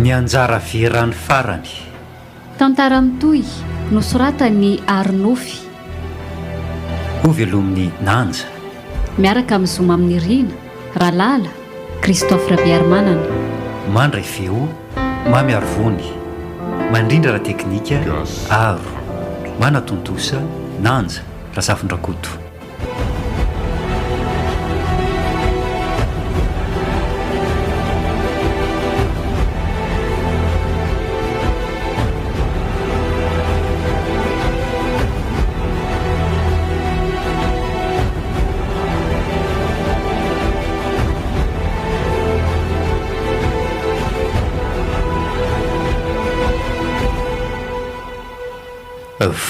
Ny anjara verany farany. Tantara mitohy, nosoratan'i Arinofy. Ho velomin'i Nanja. Miaraka amin'i Zo Maminirina, Ralala, Christophe Rabearimanana. Mandray feo, Mamy Arivony. Mandrindra ara-teknika, Aro. Manatontosa, Nanja, Razafindrakoto.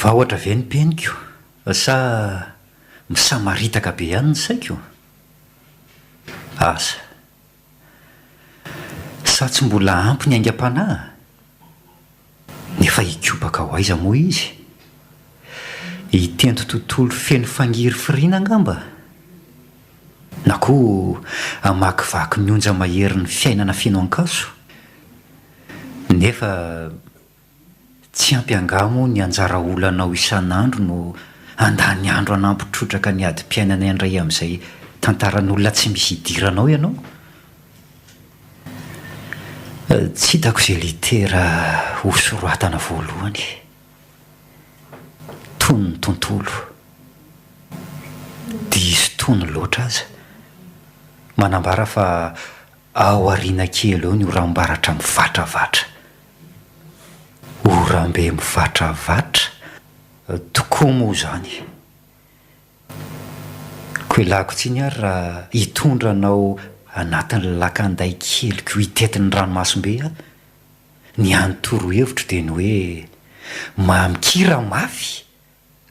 Vahotra ve ny peniko sa Misamaritaka be ihany ny saiko? Asa. Sa tsy mbola ampy ny aingam-panahy? Nefa hikopaka ho aiza moa izy? Hitento tontolo feno fangirifiriana angamba? Na koa hamakivaky ny onja maherin'ny fiainana feno ankaso? Nefa Tsy ampy angaha moa ny anjara olanao isan'andro no handany andro hanampy trotraka ny adim-piainana indray amin'izay tantaran'olona tsy misy idiranao ianao? Tsy hitako izay litera hosoratana voalohany. Tony ny tontolo. Diso tony loatra aza. Manambara fa ao aoriana kely eo ny oram-baratra mivatravatra. Orambe mivatravatra tokoa moa izany. Koa ialako tsiny ary raha hitondra anao anatin'ny lakan-day keliko hitety ny ranomasimbe aho. Ny hany torohevitro dia ny hoe mamikira mafy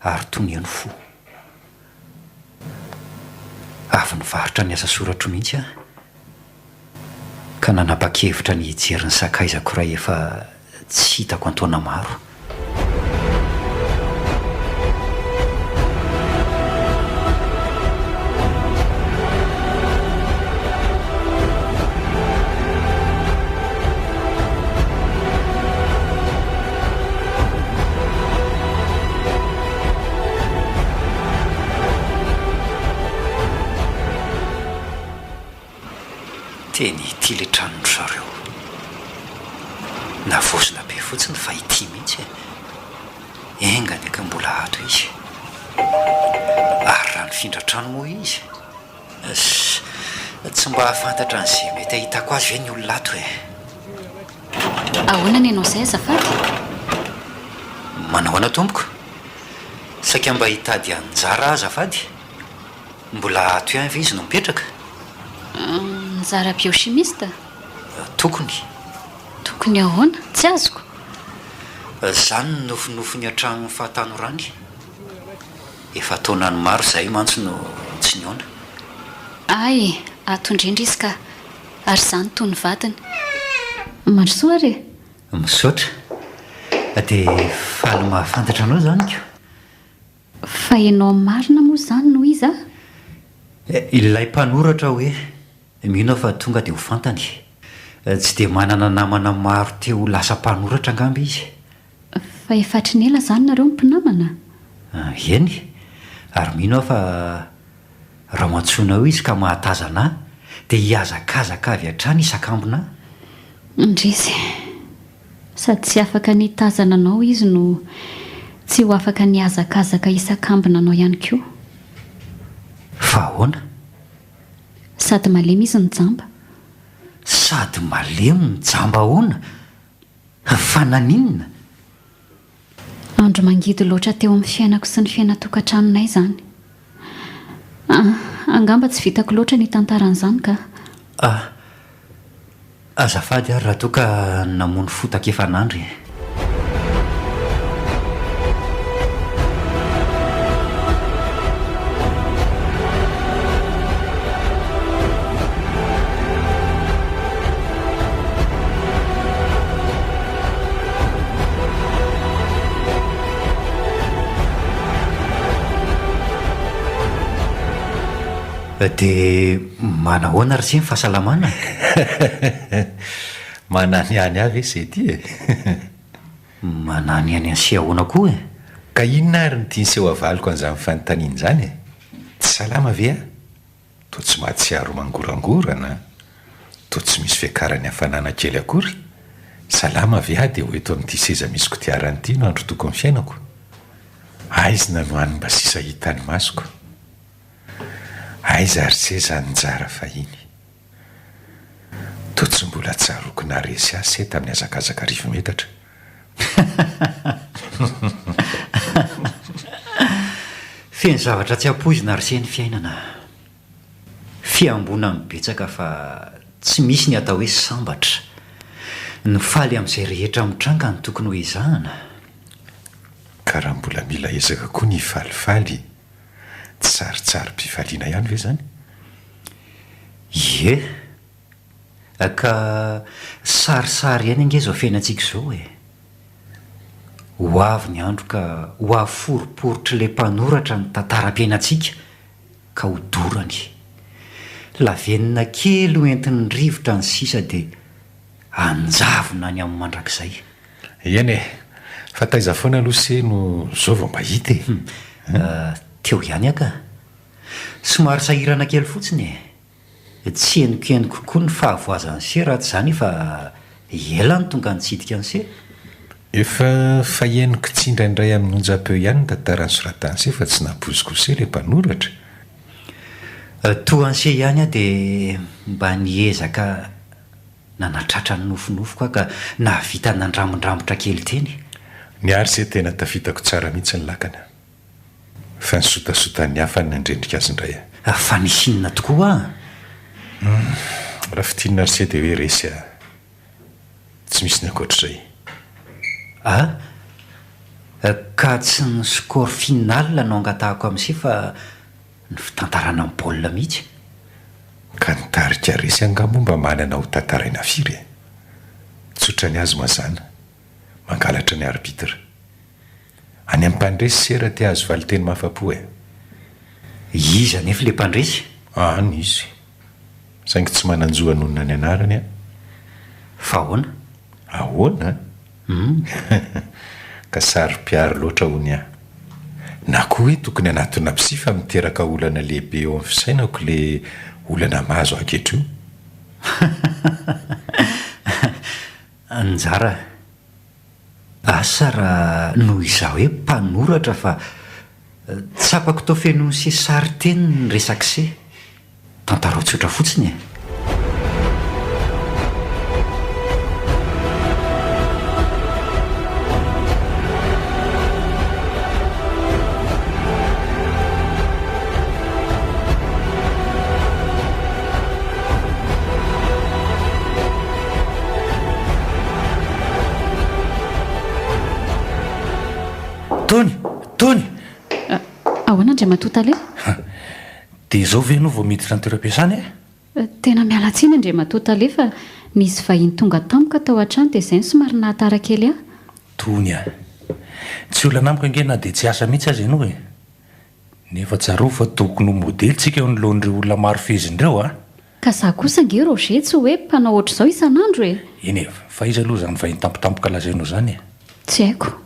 ary tonia ny fo. Avy nivarotra ny asa soratro mihitsy aho, ka nanapa-kevitra ny hijery ny sakaizako iray efa tsy hitako an-taona maro. Teny ity le tranon-dry zareo. Navozona be fotsiny fa ity mihitsy e. Enga anie ka mbola ato izy. Ary raha nifindra trano moa izy? Tsy mba hahafantatra an'izay mety hahitako azy ve ny olona ato e? Ahoana ny anao izay azafady? Manahoana tompoko? Saika mba hitady anjara aho azafady? Mbola ato ihany ve izy no mipetraka? Anjara biochimiste? Tokony. Tokony ahoana? Tsy azoko. Izany no nofinofiny hatramin'ny fahatanorany. Efa taonany maro izahay mantsy no tsy nihaona. Hay, ato indrindra izy ka. Ary izany toy ny vadiny. Mandrosoa ary e! Misaotra. Dia faly mahafantatra anao izany ko. Fa ianao marina moa izany no iza? Ilay mpanoratra hoe. Mino aho fa tonga dia ho fantany. Tsy dia manana namana maro te ho lasa mpanoratra angamba izy. Fa efa hatry ny ela izany nareo no mpinamana? Eny, ary mino aho fa raha ho antsoina eo izy ka mahatazana ahy dia hihazakazaka avy hatrany hisakambina ahy. Indrisy. Sady tsy afaka ny hitazana anao izy no tsy ho afaka ny hihazakazaka hisakambina anao ihany koa. Fa ahoana? Sady malemy izy no jamba. Sady malemy no jamba ahoana? Fa naninona? Andro mangidy loatra teo amin'ny fiainako sy ny fiainan-tokantranonay izany. Ah, angamba tsy vitako loatra ny hitantara an'izany ka. Ah, azafady ary raha toa ka namono fotaka efa nandry e. Dia manahoana ry se ny fahasalamana? Mananihany ahy ve se ty e? Mananihany an'i se ahoana koa e? Ka inona ary no tian'i se ho avaliko an'izany fanontaniana izany e? Tsy salama ve aho? Toa tsy mahatsiaro mangorangorana, toa tsy misy fiakaran'ny hafanana kely akory. Salama ve aho dia ho eto amin'ity seza misy kodiarana ity no androtoko ny fiainako? Aizina no hany mba sisa hitan'ny masoko. Aiza ary se izany Njara fahiny? Toa tsy mbola tsaroako naharesy ahy se tamin'ny hazakazaka arivometatra. Feno zavatra tsy ampoizina ry se ny fiainana. Fihamboana no betsaka fa tsy misy ny atao hoe sambatra. Ny faly amin'izay rehetra mitranga no tokony ho ezahana. Ka raha mbola mila ezaka koa ny hifalifaly, tsy sarintsarim-pifaliana ihany ve izany? Ie. Ka sarisary ihany ange izao fiainantsika izao e! Ho avy ny andro ka ho aforiporitr'ilay mpanoratra ny tantaram-piainantsika ka ho dorany. Lavenona kely ho entin'ny rivotra ny sisa dia hanjavona any amin'ny mandrakizay. Eny e! Fa taiza foana aloha se no zao vao mba hita e! Teo ihany aho ka! Somary sahirana kely fotsiny e! Tsy henokenoko koa ny fahavoazan'i se raha tsy izany efa ela no tonga nitsidika an'i se. Efa fahenoko tsindraindray amin'ny onjam-peo ihany ny tantara nosoratan'i se fa tsy nampoiziko ho se ilay mpanoratra. Toa an'i se ihany aho dia mba niezaka nanatratra ny nofinofiko aho ka nahavita nandrambondrambotra kely teny. Ny ahy ry se tena tafitako tsara mihitsy ny lakana. Fa ny sotasotan'ny hafa no nandrendrika azy indray a. Fa nisy inona tokoa a? Humm, raha fintinina ry se dia hoe resy a. Tsy misy ny ankoatr'izay. A? Ka tsy ny score final no angatahako amin'i se fa ny fitantarana ny baolina mihitsy. Ka ny tarika resy angaha moa mba manana ho tantaraina firy e? Tsotra ny azy mazàna. Mangalatra ny arbitre. Any amin'ny mpandresy se raha te hahazo valinteny mahafapo e! Iza anefa ilay mpandresy? Any izy. Saingy tsy manan-jo hanonona ny anarany aho. Fa ahoana? Ahoana? Hum. Ka saro-piaro loatra hono aho. Na koa hoe tokony hanatona psy fa miteraka olana lehibe eo amin'ny fisainako le olana mahazo ankehitrio. Anjara. Asa raha noho izaho hoe mpanoratra fa tsapako toa fenoin'i se sarin-teny ny resak'i se. Tantarao tsotra fotsiny e. Tony! Tony! Ahoana Andriamatoa Tale? Dia izao ve ianao vao miditra ny toeram-piasana e? Tena miala tsiny Andriamatoa Tale fa nisy vahiny tonga tampoka tao an-trano dia izay no somary nahatara kely ahy. Tony a! Tsy olana amiko ange na dia tsy hiasa mihitsy aza ianao e! Nefa tsarovy fa tokony ho modely tsika eo anoloan'ireo olona maro fehezina ireo a! Ka za kosa ange Roger tsy hoe mpanao ohatr'izao isan'andro e! Eny e, fa iza aloha izany vahiny tampotampoka lazainao izany e? Tsy haiko.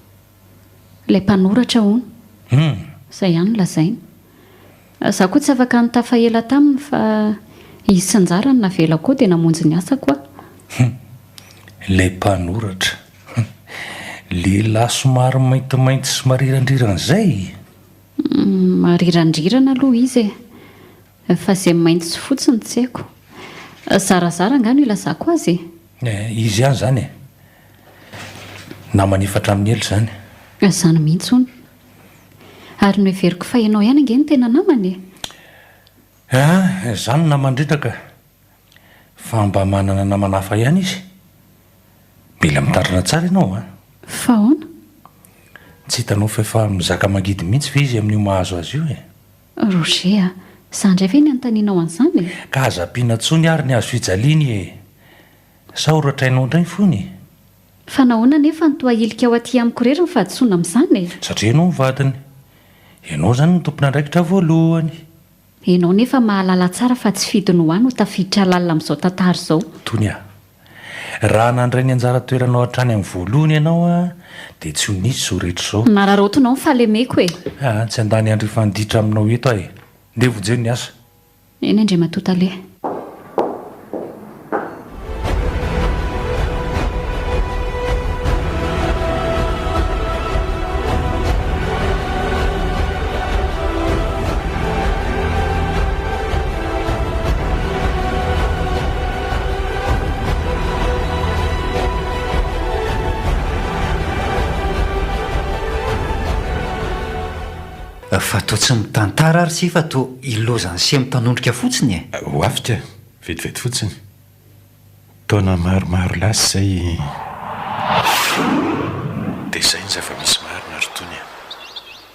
Ilay mpanoratra hono. Hum! Izay ihany no lazainy. Za koa tsy afaka nitafa ela taminy fa izy sy Njara no navelako ao dia namonjy ny asako aho. Hum! Ilay mpanoratra. Hum! Lehilahy somary maintimainty sy marirandrirana izay? Marirandrirana aloha izy e! Fa izay mainty sy fotsy no tsy haiko. Zarazara angaha no ilazako azy e? Eh, izy ihany izany e! Namany efa hatramin'ny ela izany. Izany mihitsy hono. Ary noheveriko fa ianao ihany ange no tena namany e! Ah, izaho no namany indrindra ka! Fa mba manana namana hafa ihany izy. Mila mitandrina tsara ianao an! Fa ahoana? Tsy hitanao fa efa mizaka mangidy mihitsy ve izy amin'io mahazo azy io e? Roger a! Za indray ve ny anontanianao an'izany e? Ka aza ampiana intsony ary ny hazo fijaliany e! Sa horatrainao indray ny fony e? Fa nahoana anefa no toa ahilikao aty amiko irery ny fahadisoana amin'izany e? Satria ianao ny vadiny. Ianao izany no tompon'andraikitra voalohany. Ianao nefa mahalala tsara fa tsy fidiny ho ahy no tafiditra lalina amin'izao tantara izao. Tony a! Raha nandray ny anjara toeranao hatrany amin'ny voalohany ianao dia tsy ho nisy izao rehetra izao. Nararaotinao ny fahalemeko e! Aa, tsy handany andro hifanditra aminao eto aho e! Ndeha vonjeo ny asa. Eny Andriamatoa Tale. Fa toa tsy mitantara ary se fa toa ilaozan'i se mitanondrika fotsiny e! Ho avy ka, vetivety fotsiny. Taona maromaro lasa izay dia izay ny zava-misy marina ry Tony a!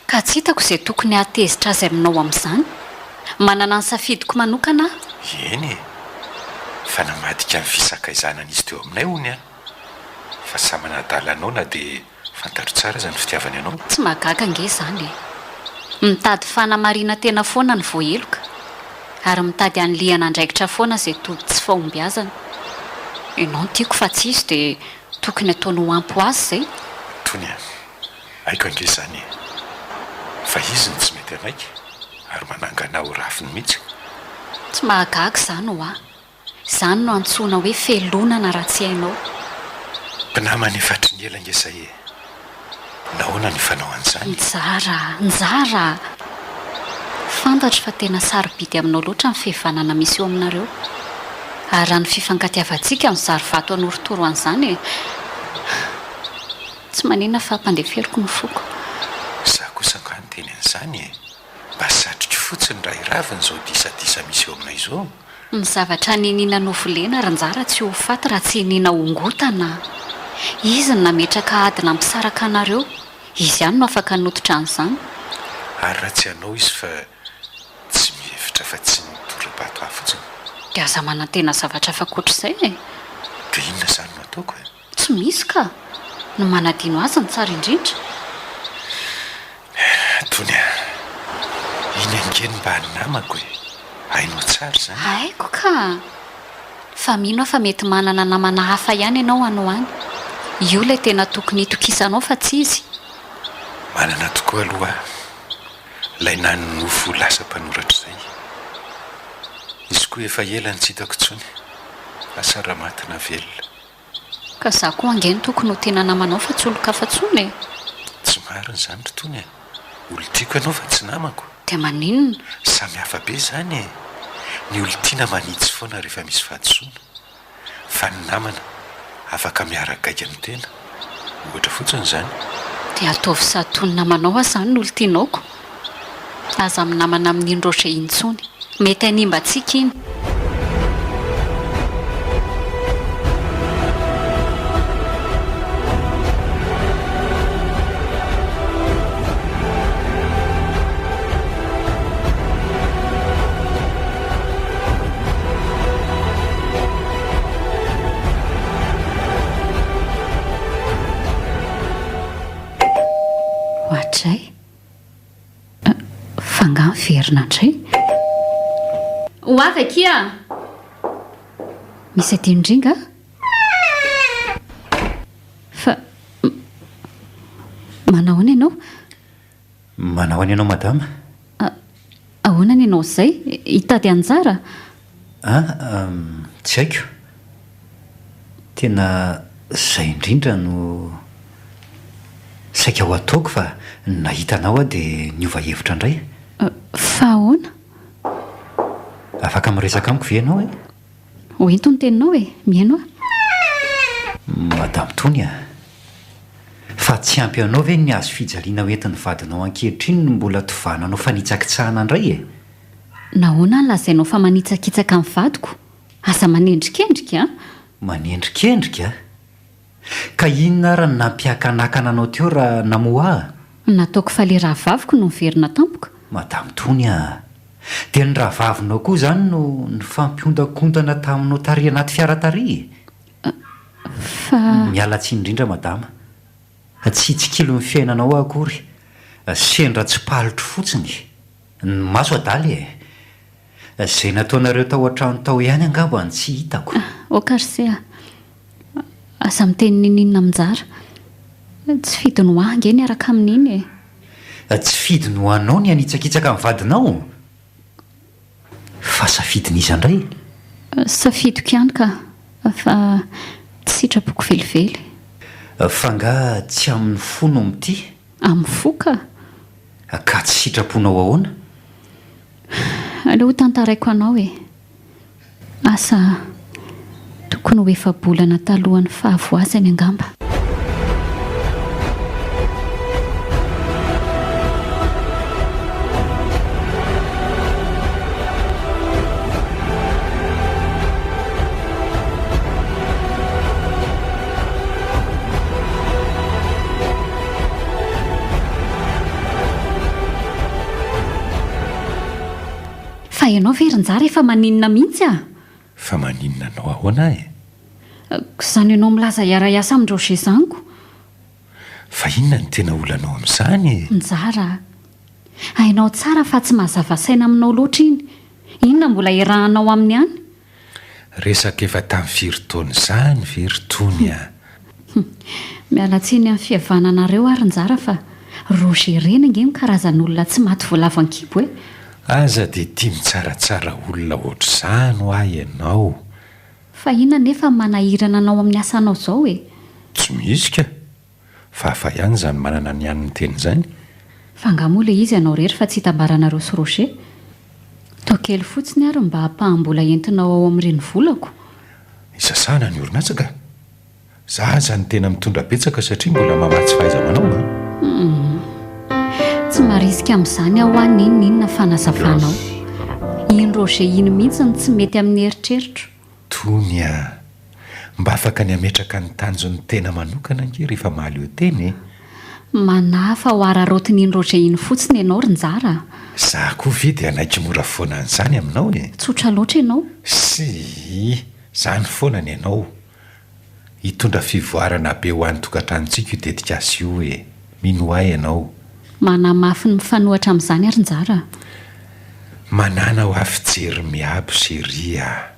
Ka tsy hitako izay tokony hahatezitra azy aminao amin'izany. Manana ny safidiko manokana aho. Eny e! Fa namadika ny fisakaizana nisy teo aminay hono aho. Fa samy manadala anao na dia fantatro tsara aza ny fitiavany anao. Tsy mahagaga ange izany e! Mitady fanamarinan-tena foana ny voaheloka, ary mitady hanilihana andraikitra foana izay tojo tsy fahombiazana. Ianao no tiako fa tsy izy dia tokony ataony ho ampy ho azy izay. Tony a! Haiko ange izany e! Fa izy no tsy mety hanaiky ary manangana ho rafiny mihitsy. Tsy mahagaga izany ho'a. Izany no antsoina hoe felonana raha tsy hainao. Mpinamana efa hatry ny ela ange izay e! Nahoana no ifanao an'izany? Njara a! Njara a! Fantatro fa tena sarobidy aminao loatra ny fihavanana misy eo aminareo. Ary raha ny fifankatiavantsika no zary vato hanorotoro an'izany e! Tsy maninona fa ampandeferiko ny foko. Za kosa angaha niteny an'izany e! Mba satriko fotsiny raha hiravina izao disadisa misy eo aminay izao. Ny zavatra niniana novolena ry Njara tsy ho faty raha tsy iniana hongotana. Izy no nametraka ady nampisaraka anareo, izy ihany no afaka hanototra an'izany. Ary raha tsy hanao izy fa tsy mihevitra afa tsy ny tora-bato ahy fotsiny. Dia aza manantena zavatra hafa ankoatr'izay e! Dia inona izany no ataoko e? Tsy misy ka! Ny manadino azy no tsara indrindra. Tony a! Iny ange no mba namako e! Hainao tsara izany. Haiko ka! Fa mino aho fa mety manana namana hafa ihany ianao any ho any. Io ilay tena tokony hitokisanao fa tsy izy. Manana tokoa aloha aho. Ilay nanonofy ho lasa mpanoratra izay. Izy koa efa ela no tsy hitako intsony. Asa raha maty na velona. Ka za koa ange no tokony ho tena namanao fa tsy olon-kafa tsony e! Tsy marina izany ry Tony e! Olon-tiako ianao fa tsy namako. Dia maninona? Samy hafa be izany e! Ny olon-tiana manitsy foana rehefa misy fahadisoana. Fa ny namana afaka miara-gaigy amin'ny tena. Ohatra fotsiny izany. Dia ataovy sady toy ny namanao aho izany ny olon-tianao ko! Aza minamana amin'iny Roger intsony. Mety hanimba antsika iny. Ohatray. Fa angaha miverina indray? Ho avy akia! Misy adino indray nga? Fa manahoana ianao? Manahoana ianao madama? Ahoana ny anao izay? Hitady anjara? An, tsy haiko. Tena izay indrindra no saika ho ataoko fa nahita anao aho dia niova hevitra indray. Fa ahoana? Afaka miresaka amiko ve ianao e? Ho ento ny teninao e! Mihaino aho. Madame Tony a! Fa tsy ampy anao ve ny hazo fijaliana hoentin'ny vadinao ankehitriny no mbola tovananao fanitsakitsahana indray e? Nahoana no lazainao fa manitsakitsaka ny vadiko? Aza manendrikendrika a! Manendrikendrika? Ka inona ary no nampiakanakana anao teo raha namoha ahy? Nataoko fa le rahavaviko no niverina tampoka. Madame Tony a! Dia ny rahavavinao koa izany no nifampiondakontana taminao tary anaty fiara tary e? Fa. Miala tsiny indrindra madama. Tsy hitsikilo ny fiainanao aho akory. Sendra tsipalotro fotsiny. Ny maso adala e! Izay nataonareo tao an-trano tao ihany angamba no tsy hitako. Ok ry se a! Aza miteny n'inon'inona amin'i Njara. Tsy fidiny ho ahy ange ny hiaraka amin'iny e. Tsy fidiny ho anao ny hanitsakitsaka ny vadinao? Fa safidin'iza indray? Safidiko ihany ka, fa tsy sitrapoko velively. Fa angaha tsy amin'ny fo no mitia? Amin'ny fo ka! Ka tsy sitraponao ahoana? Aleo ho tantaraiko anao e! Asa, tokony ho efa-bolana talohan'ny fahavoazany angamba. Fa ianao ve ry Njara efa maninona mihitsy ah? Fa maninona anao ahoana e? K'izany ianao milaza hiara-hiasa amin-dRoger izany ko! Fa inona no tena olanao amin'izany e? Njara a! Hainao tsara fa tsy mazava saina aminao loatra iny. Inona mbola iarahanao aminy any? Resaka efa tamin'ny firy taona izany ve ry Tony a! Hum. Miala tsiny amin'ny fihavananareo ary Njara fa Roger ireny ange no karazan'olona tsy maty voalavo an-kibo e! Aza dia tia mitsaratsara olona ohatr'izany hoa ianao. Fa inona anefa no manahirana anao amin'ny asanao izao e? Tsy misy ka! Fa hafa ihany izany manana ny an'ny tena izany. Fa angaha moa ilay izy ianao irery fa tsy itambaranareo sy Roger? Toa kely fotsiny ary mba ampaham-bola entinao ao amin'ny renivolako. Isasahana ny orinasa ka! Za aza no tena mitondra betsaka satria mbola mamatsy fahaiza-manao an! Humm. Tsy marisika amin'izany aho hoa n'inon'inona fanazavanao. Iny Roger iny mihitsy no tsy mety amin'ny eritreritro. Tony a! Mba afaka ny hametraka ny tanjon'ny tena manokana ange rehefa mahaleo tena e! Manahy fa ho araraotin'iny Roger iny fotsiny ianao ry Njara a! Za koa ve dia hanaiky mora foana an'izany aminao e? Tsotra loatra ianao. Sii! Zany foana ny anao. Hitondra fivoarana be ho an'ny tokantranontsika io tetikasa io e! Minoa ahy ianao. Manamafy ny mifanohatra amin'izany ary Njara a! Manana hoa fijery miabo chérie a!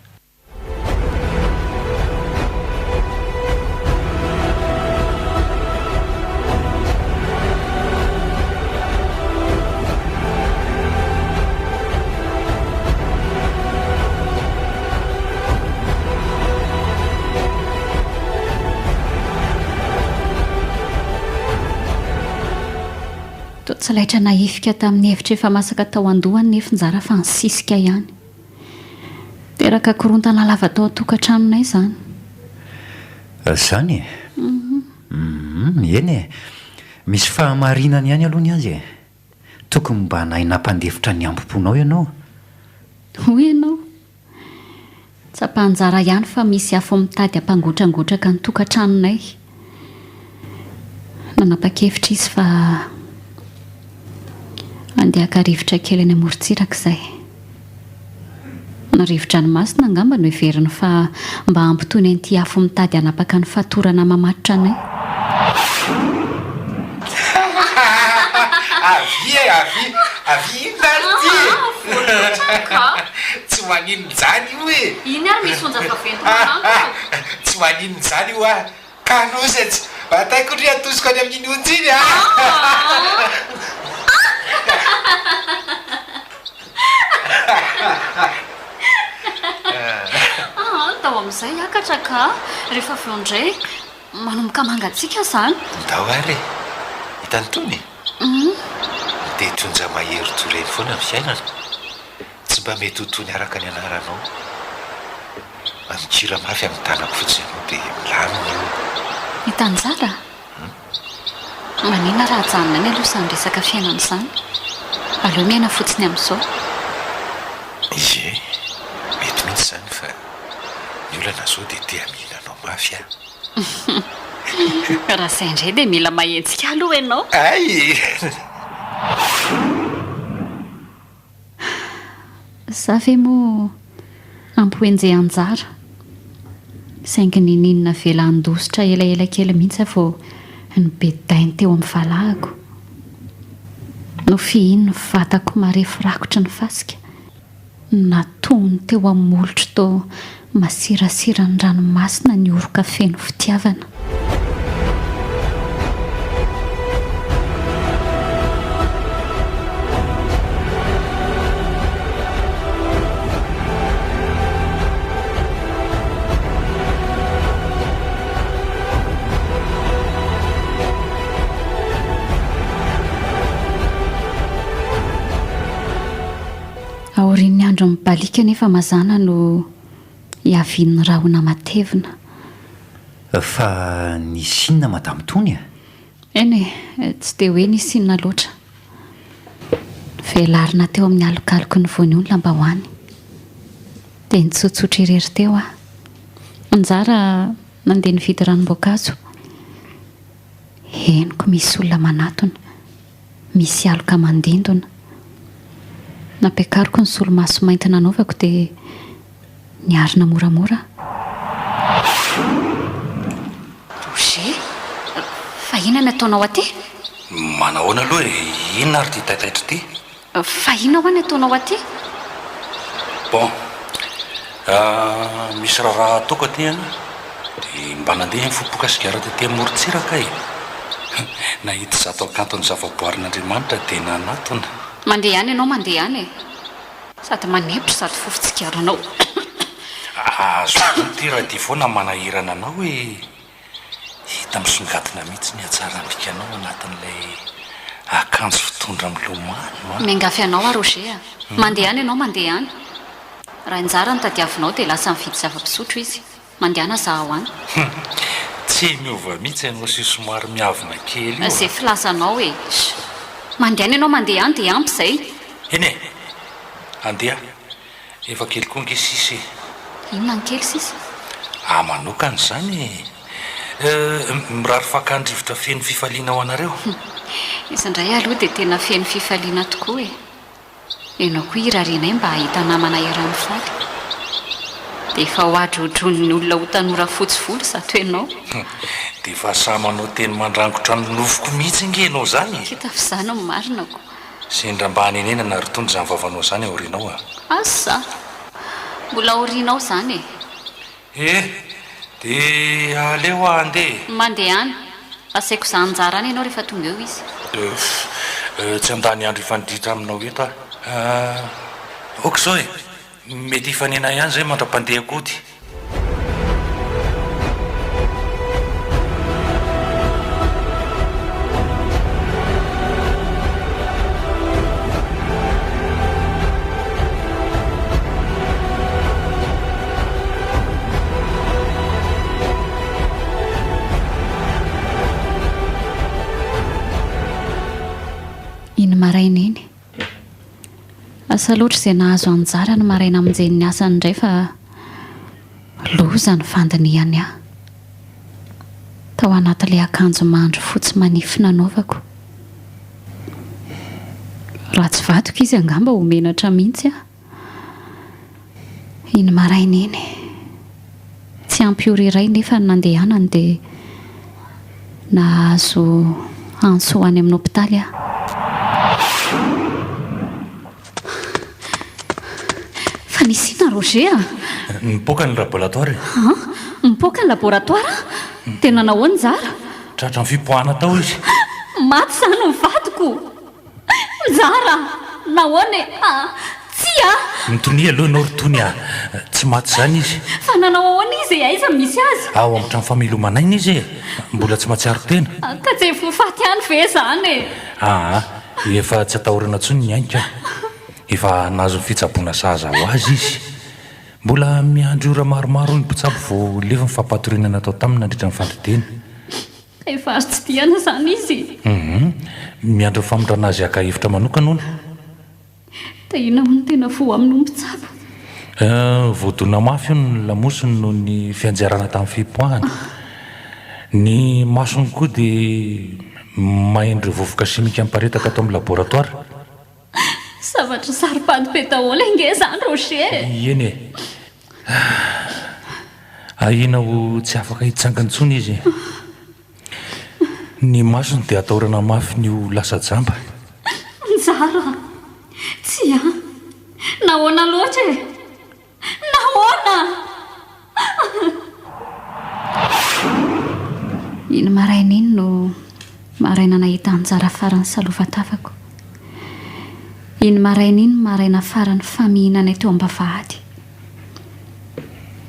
Toa tsy laitra nahifika tamin'ny hevitra efa masaka tao an-dohany nefa Njara fa nisisika ihany. Teraka korontana lava tao an-tokantranonay izany. Izany e? Hum, eny e. Misy fahamarinany ihany aloha ny azy e. Tokony mba nahay nampandefitra ny hambom-ponao ianao. Hoy ianao. Tsapan'i Njara ihany fa misy afo mitady hampangotrangotraka ny tokantranonay. Nanapa-kevitra izy fa handeha haka rivotra kely any amorontsiraka izay. Ny rivo-dranomasina angamba no heveriny fa mba hampitony an'ity afo mitady hanapaka ny fatorana mamatotra anay. Avia e, avia, avia inona ary ity e? Tsy maninona izany io e! Iny ary misy onja vaventy manantona. Tsy maninona izany io ah! Kanosa tsy ataiko ndry atosiko any amin'iny onja iny ah! Aa, ndao amin'izay hiakatra ka! Rehefa avy eo indray manomboka mangatsiaka izany. Ndao ary e! Hitan'i Tony? Mitety onja mahery toy ireny foana ny fiainana. Tsy mba mety ho tony araka ny anaranao. Mamikira mafy amin'ny tanako fotsiny ianao dia milamina io. Hitan'i Njara? Maninona raha ajanona any aloha izany resaka fiainana izany? Aleo miaina fotsiny amin'izao. Ie, mety mihitsy izany fa ny olana izao dia te hamihina anao mafy aho. Raha izay indray dia mila mahetsika aloha ianao. Hay! Za ve moa ampy ho enjehan-jara? Saingy niniana navela handositra elaela kely mihitsy aho vao nobedainy teo amin'ny valahako. Nofihiny ny vatako marefo rakotry ny fasika. Natohony teo amin'ny molotro toa masirasiran'ny ranomasina ny oroka feno fitiavana. Aorian'ny andro mibaliaka anefa mazàna no hiavian'ny rahona matevina. Fa nisy inona Madame Tony a? Eny e, tsy dia hoe nisy inona loatra. Velarina teo amin'ny alokaloky ny voanio ny lambahoany. Dia nitsotsotra irery teo aho. Anjara nandeha nividy ranom-boankazo. Henoko misy olona manatona. Misy aloka mandindona. Nampiakariko ny solomaso mainty nanaovako dia niarina moramora aho. Roger, fa inona no ataonao aty? Manahoana aloha e, inona ary ity taitaitra ity? Fa inona hoa ny ataonao aty? Bon, misy raharaha ataoko aty an, dia mba nandeha nifopoka sigara tety amorontsiraka e! Nahita izato hakanton'ny zavaboarin'Andriamanitra dia nanatona. Mandeha any ianao mandeha any e! Sady manepy sady fofon-tsigaranao. Azo adino ity raha ity foana manahirana anao e! Hita misongadina mihitsy ny hatsaram-bikanao anatin'ilay akanjo fitondra milomano a! Miangavy anao aho Roger a! Mandehana ianao mandehana! Raha Njara no tadiavinao dia lasa mividy zava-pisotro izy. Mandehana zahao any. Hum! Tsy miova mihitsy ianao sy somary miavona kely io a! Izay filazanao e! Sh! Mandehana ianao mandehana dia ampy izay! Eny e! Andeha. Efa kely koa ange sisa e! Inona ny kely sisa? Ahy manokana izany e! Mirary fakan-drivotra feno fifaliana ho anareo. Izy indray aloha dia tena feno fifaliana tokoa e! Ianao koa irarianay mba hahita namana iaraha-mifaly. Dia efa ho adrodron'ny olona ho tanora fotsy volo izato ianao. Dia efa sahy manao teny mandrangotra ny nofoko mihitsy ange ianao izany e! Hita fa izany no marina ko. Sendra mba hanenenana ry Tony izany vavanao izany aorianao a! Asa! Mbola aorianao izany e! Eh! Dia aleo aho handeha e! Mandehana! Asaiko hizaha anjara any ianao rehefa tonga eo izy. Euh! Tsy handany andro hifandritra aminao eto aho. Ah! Ok izao e! Mety hifanena ihany izay mandra-pandehako hody. Iny maraina iny. Asa loatra izay nahazo anjara ny maraina hamonjeny ny asany indray fa loza ny fandinihany ahy. Tao anatin'ilay akanjo mandry fotsy manify nanaovako. Raha tsy vadiko izy angamba ho menatra mihitsy aho. Iny maraina iny. Tsy ampy ora iray nefa ny nandehanany dia nahazo antso ho any amin'ny hopitaly aho. Fa nisy inona Roger a? Nipoaka ny laboratoire e. An? Nipoaka ny laboratoire? Dia nanao ahoana Njara? Tratran'ny fipoahana tao izy. Maty izany ny vadiko! Njara a! Nahoana e? A! Tsia a! Mitonia aloha ianao ry Tony a! Tsy maty izany izy. Fa nanao ahoana izy e? Aiza no misy azy? Ao amin'ny trano famelomana aina izy e! Mbola tsy mahatsiaro tena. Ka tsy efa ho faty ihany ve izany e? Aa! Efa tsy atahorana intsony ny ainy ka! Efa nahazo ny fitsaboana sahaza ho azy izy. Mbola miandry ora maromaro hoy ny mpitsabo vao lefy ny fampatoriana natao taminy nandritra ny fandidiana. Efa azo tsidihana izany izy? Hum, miandry ny famindrana azy haka hevitra manokana hono. Dia inona hono no tena voa amin'ny mpitsabo? Euh, voadona mafy hono ny lamosiny noho ny fianjerana tamin'ny fipoahana. Ny masony koa dia main'ireo vovoka simika miparitaka ato amin'ny laboratoara. Zavatra saro-pady be daholo ange izany Roger e! Eny e! Ahiana ho tsy afaka hitsangana intsony izy. Ny masony dia atahorana mafy ny ho lasa jamba. Njara a! Tsia! Nahoana loatra e? Nahoana? Iny maraina iny no maraina nahita anjara farany salovan-tavako. Iny maraina iny no maraina farany famihinanay teo am-bavahady.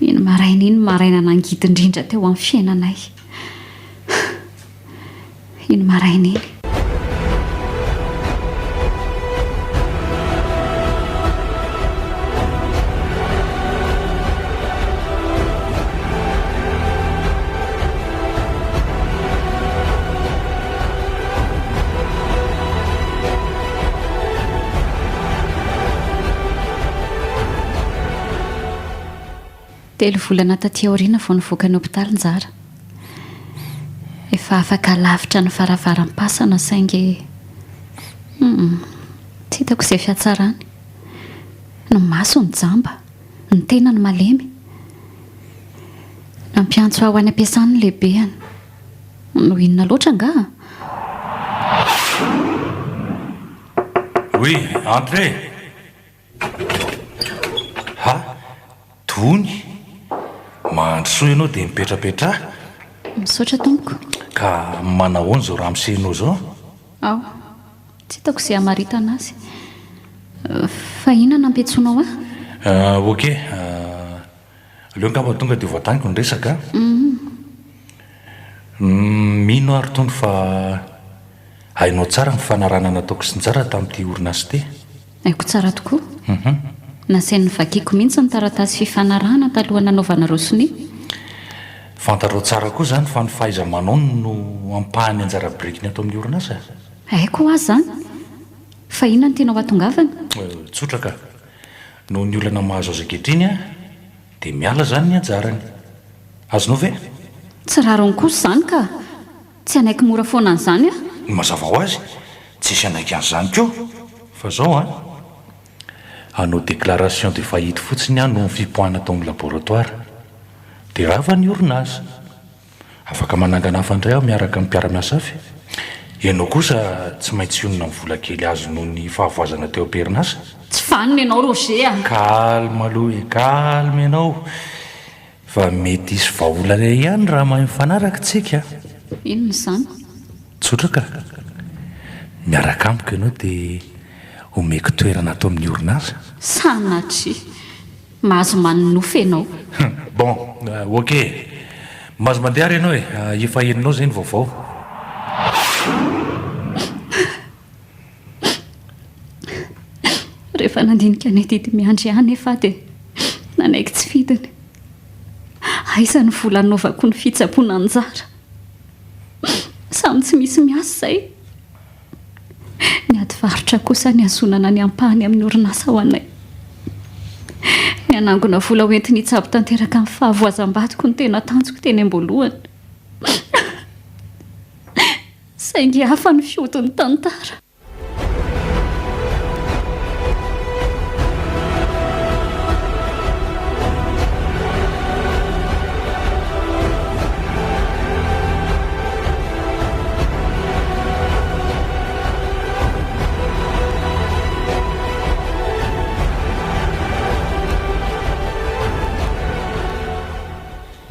Iny maraina iny no maraina nangidy indrindra teo amin'ny fiainanay. Iny maraina iny. Telo volana taty aoriana vao nivoaka ny hopitaly Njara. Efa afaka lavitra ny varavaram-pasana saingy humm tsy hitako izay fihatsarany. Ny masony jamba, ny tenany malemy. Nampiantso ahy ho any am-piasany ny lehibehany. Noho inona loatra angaha? Oui, entrez! Ha! Tony! Mandrosoa ianao dia mipetrapetraha. Misaotra tompoko. Ka manahoana izao ramose-nao izao? Ao. Tsy hitako izay hamaritana azy. Fa inona no nampiantsoanao ahy? Ok. Aleo angamba tonga dia voataniko ny resaka a. Mino aho ry Tony fa hainao tsara ny fanarahana nataoko sy Njara tamin'ity orinasa ity. Haiko tsara tokoa. Nasainy novakiako mihitsy ny taratasy fifanarahana talohan'ny nanaovanareo sonia. Fantatrao tsara koa izany fa ny fahaiza-manaony no ampahan'ny anjara birikiny ato amin'ny orinasa. Haiko ho'a izany. Fa inona no tianao hatongavana? Tsotra ka. Noho ny olana mahazo azy ankehitriny dia miala izany ny anjarany. Azonao ve? Tsy rariny kosa izany ka! Tsy hanaiky mora foana an'izany aho. Mazava ho azy, tsisy hanaiky an'izany koa. Fa zao an, hanao déclaration de faillite fotsiny aho noho ny fipoahana tao amin'ny laboratoire. Dia rava ny orinasa. Afaka manangana hafa indray aho miaraka amin'ny mpiara-miasa hafa e. Ianao kosa tsy maintsy hionona amin'ny vola kely azo noho ny fahavoazana teo am-perinasa. Tsy vanona ianao Roger a! Calme aloha e, calme ianao. Fa mety hisy vahaolana ihany raha mahay mifanaraka tsika. Inona izany? Tsotra ka. Miaraka amiko ianao dia omeko toerana ato amin'ny orinasa. Sanatria. Mahazo manonofy ianao. Bon, ok. Mahazo mandeha ary ianao e. Efa henonao izay ny vaovao. Rehefa nandinika ny adidy miandry ahy anefa aho dia nanaiky tsy fidiny. Aiza ny vola hanaovako ny fitsaboana anjara? Samy tsy misy miasa izay. Ny ady varotra kosa nihazonana ny ampahany amin'ny orinasa ho anay. Ny hanangona vola ho entiny hitsabo tanteraka ny fahavoazam-badiko no tena tanjoko teny am-boalohany. Saingy hafa ny fihodin'ny tantara.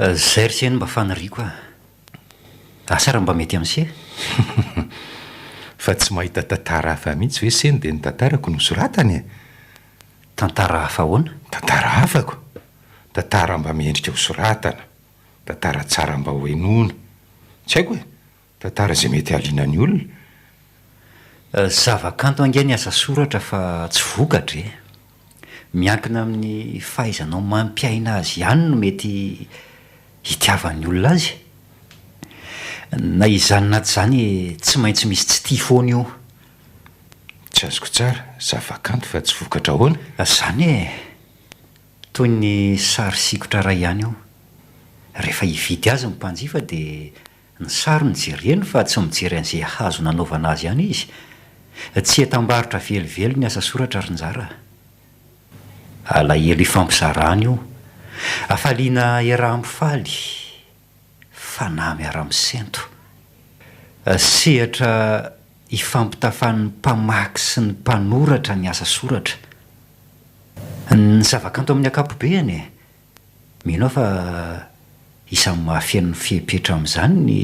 Zay ry se no mba faniriako a! Asa raha mba mety amin'i se? Fa tsy mahita tantara hafa mihitsy ve se no dia ny tantarako no soratana e? Tantara hafa ahoana? Tantara hafako? Tantara mba mendrika ho soratana, tantara tsara mba ho henoina. Tsy haiko e! Tantara izay mety hahaliana ny olona. Zava-kanto ange ny asa soratra fa tsy vokatra e! Miankina amin'ny fahaizanao mampiaina azy ihany no mety hitiavan'ny olona azy. Na izany na tsy izany tsy maintsy misy tsy tia foana io. Tsy azoko tsara, zava-kanto fa tsy vokatra ahoana? Izany e! Toy ny sary sikotra iray ihany io. Rehefa hividy azy ny mpanjifa dia Ny sary no jereny fa tsy mijery an'izay hazo nanaovana azy ihany izy. Tsy entam-barotra velively ny asa soratra ry Njara a! Alahelo ifampizarana io. Hafaliana iaraha-mifaly, fanahy miara-misento. Sehatra ifampitafan'ny mpamaky sy ny mpanoratra ny asa soratra. Ny zavakanto amin'ny ankapobeany e! Mino aho fa isan'ny mahafeno ny fepetra amin'izany ny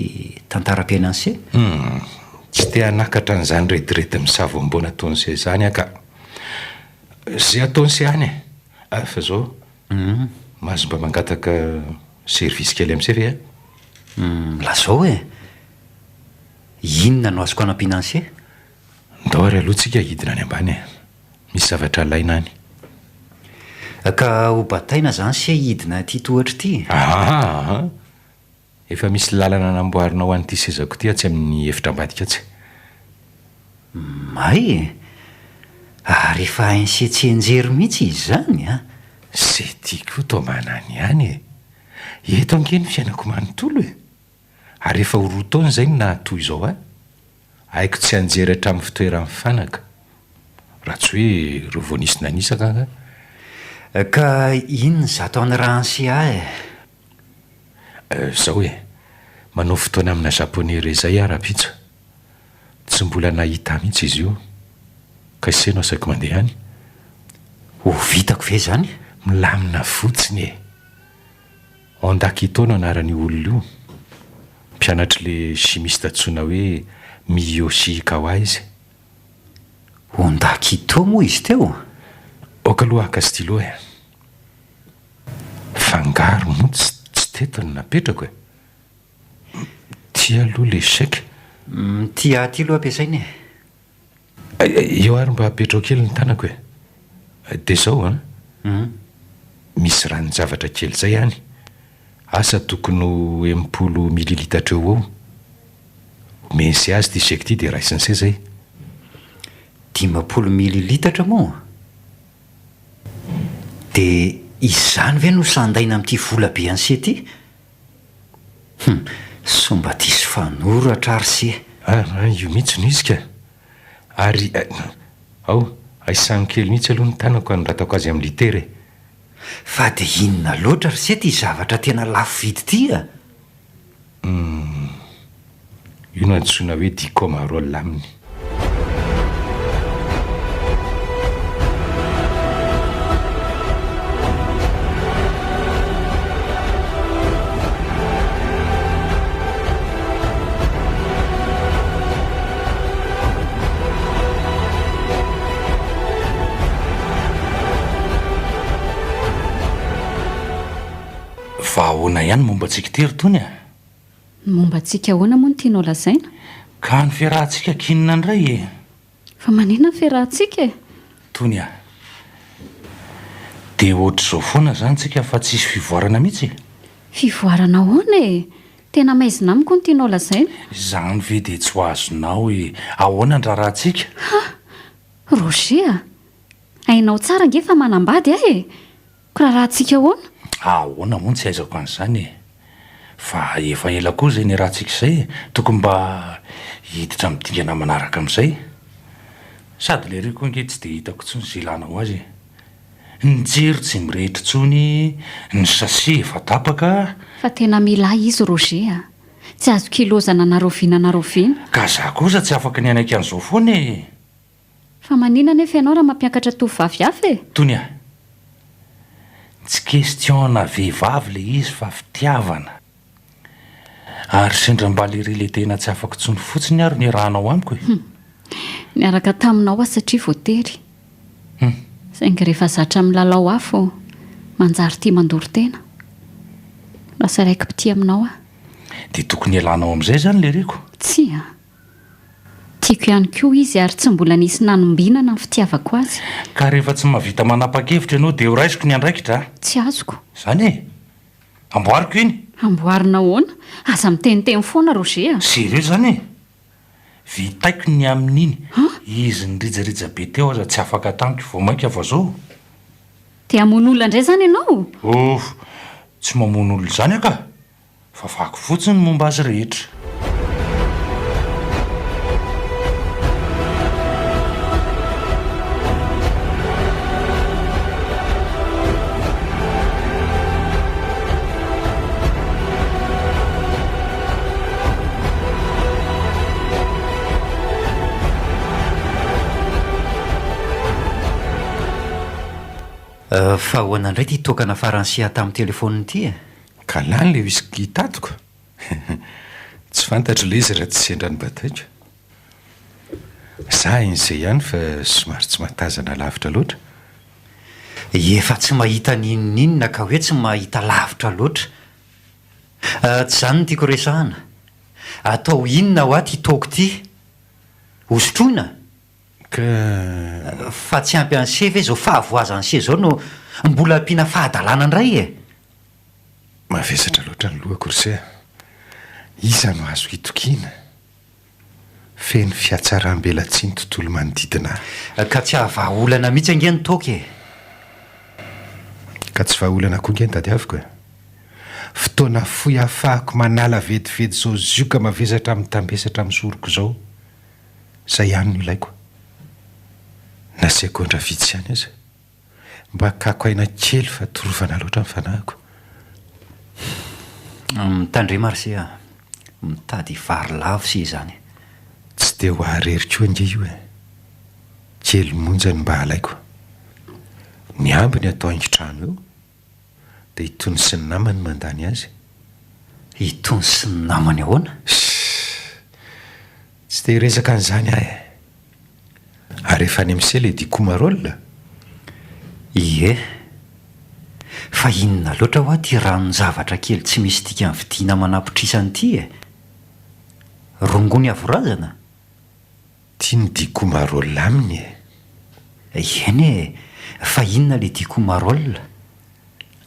tantaram-piainan'i Se. Hum, tsy te hanakatra an'izany rediredy misavoamboana ataon'i Se izany aho ka. Ze ataon'i Se any e! Fa zao, mahazo mba mangataka service kely amin'i Se ve aho? Hum, lazao e! Inona no azoko anampiana an'i Se? Ndao ary aloha tsika hidina any ambany e! Misy zavatra alaina any. Ka ho bataina zany se hidina ity tohatra ity? Aa! Efa misy lalana namboarina ho an'ity sezako ity atsy amin'ny efitra ambadika atsy. May e! Ary efa hain'i se tsianjery mihitsy izany an! Se ty koa toa manany ihany e! Eto ange ny fiainako manontolo e! Ary efa ho roa taona izay no nahatoy izao ahy. Haiko tsianjery hatramin'ny fitoeran'ny fanaka. Raha tsy hoe ireo vao nisy nanisaka angaha. Ka inona izato anirahan'i CA e? Izao e, manao fotoana amina japonais iray izay aho rahampitso. Tsy mbola nahita ahy mihitsy izy io. Ka ise no asaiko mandeha any. Ho vitako ve izany? Milamina fotsiny e! Honda Kito no anaran'io olona io. Mpianatr'ilay chimiste antsoina hoe Miyoshi Ikawa izy. Honda Kito moa izy teo? Aoka aloha haka stylo e. Fangaro moa tsy tsy teto no napetrako e. Ity aloha ilay chèque. Ity ahy ity aloha ampiasaina e. Eo ary mba apetrao kely ny tanako e! Dia izao an! Misy ranon-javatra kely izay any, asa tokony ho 60 mililitatra eo ho eo. Omen'se azy ity chèque ity dia raisin'se izay. 50 mililitatra moa? Dia izany ve no sandaina amin'ity vola be an'se ity? Hum! Sao mba diso fanoratra ary se. Ah, io mihitsy no izy ka! Ary, ao, aisano kely mihitsy aloha ny tanako hanoratako azy amin'ny litera e! Fa dia inona loatra ry se ity zavatra tena lafo vidy ity a? Hum! Io no antsoina hoe dicomarol aminy. Fa ahoana ihany momba antsika ity ry Tony a? Ny momba antsika ahoana moa no tianao lazaina? Ka ny fiarahantsika k'inona indray e? Fa maninona ny fiarahantsika e? Tony a! Dia ohatr'izao foana izany tsika fa tsisy fivoarana mihitsy e? Fivoarana ahoana e? Tena maizina amiko ny tianao lazaina. Izany ve dia tsy ho azonao e? Ahoana ny raharahantsika? Ha! Roger a! Hainao tsara ange fa manambady aho e! Ko raharahantsika ahoana? Ahoana moa no tsy ahaizako an'izany e? Fa efa ela koa izay niarahantsika izay e! Tokony mba hiditra amin'ny dingana manaraka amin'izay. Sady lery koa ange tsy dia hitako intsony izay ilanao azy e! Ny jiro tsy mirehitra intsony, ny sachet efa tapaka. Fa tena mila ahy izy Roger a! Tsy azoko ilozana na rahoviana na rahoviana. Ka za kosa tsy afaka ny hanaiky an'izao foana e! Fa manina anefa ianao raha mampiakatra tovovavy hafa e? Tony a! Tsy question na vehivavy le izy fa fitiavana. Ary sendra mba lery le tena tsy afako tsony fotsiny ary niarahanao amiko e! Hum. Niaraka taminao aho satria voatery. Hum. Saingy rehefa zatra milalao afo, manjary tia mandoro tena. Lasa raiki-pitia aminao aho. Dia tokony hialanao amin'izay izany leriko? Tsia. Tiako ihany koa izy ary tsy mbola nisy nanombinana ny fitiavako azy. Ka rehefa tsy mahavita manapa-kevitra ianao dia ho raisiko ny andraikitra a! Tsy azoko. Izany e! Amboariko iny! Amboarina ahoana? Aza miteniteny foana Roger a! Sérieux izany e! Vitaiko ny amin'iny. Izy nirijarija be teo aza tsy afaka tamiko, vao mainka fa zao. Te hamono olona indray izany ianao? Oof! Tsy mamono olona izany aho ka! Vavako fotsiny ny momba azy rehetra. Fa ahoana indray ity toaka nafaran'i Sia tamin'ny telefaoniny ity e? Ka lany ilay whisky tadiko. Tsy fantatro ilay izy raha tsy sendra nobataiko. Za hain'izay ihany fa somary tsy mahatazana lavitra loatra. Efa tsy mahita n'inon'inona ka hoe tsy mahita lavitra loatra. Tsy izany no tiako resahana. Atao inona hoa ity toaka ity? Hosotroina? Ka. Fa tsy ampy an'se ve izao fahavoazan'se izao no mbola ampiana fahadalana indray e? Mavesatra loatra ny lohako ry se a! Iza no azoko itokiana? Feno fihatsaram-belatsihy ny tontolo manodidina ahy. Ka tsy hahavaha olana mihitsy ange ny toaka e! Ka tsy vahaolana koa ange ny tadiaviko e! Fotoana fohy ahafahako manala vetivety izao zioga mavesatra mitambesatra amin'ny soroko izao. Izay ihany no ilaiko. Na segondra vitsy ihany aza. Mba hakako aina kely fa torovana loatra ny fanahiko. Mitandrema ry se a! Mitady hivary lavo se izany. Tsy dia ho ahy irery koa ange io e! Kely monja no mba alaiko. Ny ambiny atao haingon-trano eo, dia i Tony sy ny namany mandany azy. I Tony sy ny namany ahoana? Ssss! Tsy te hiresaka an'izany aho e! Ary efa any amin'ny sela i Dicoumarol? Ie. Fa inona loatra hoa ity ranon-javatra kely tsy misy dikany vidiana aman'apotrisany ity e? Rongony avorazana? Ity ny Dicoumarol aminy e! Eny e! Fa inona le Dicoumarol?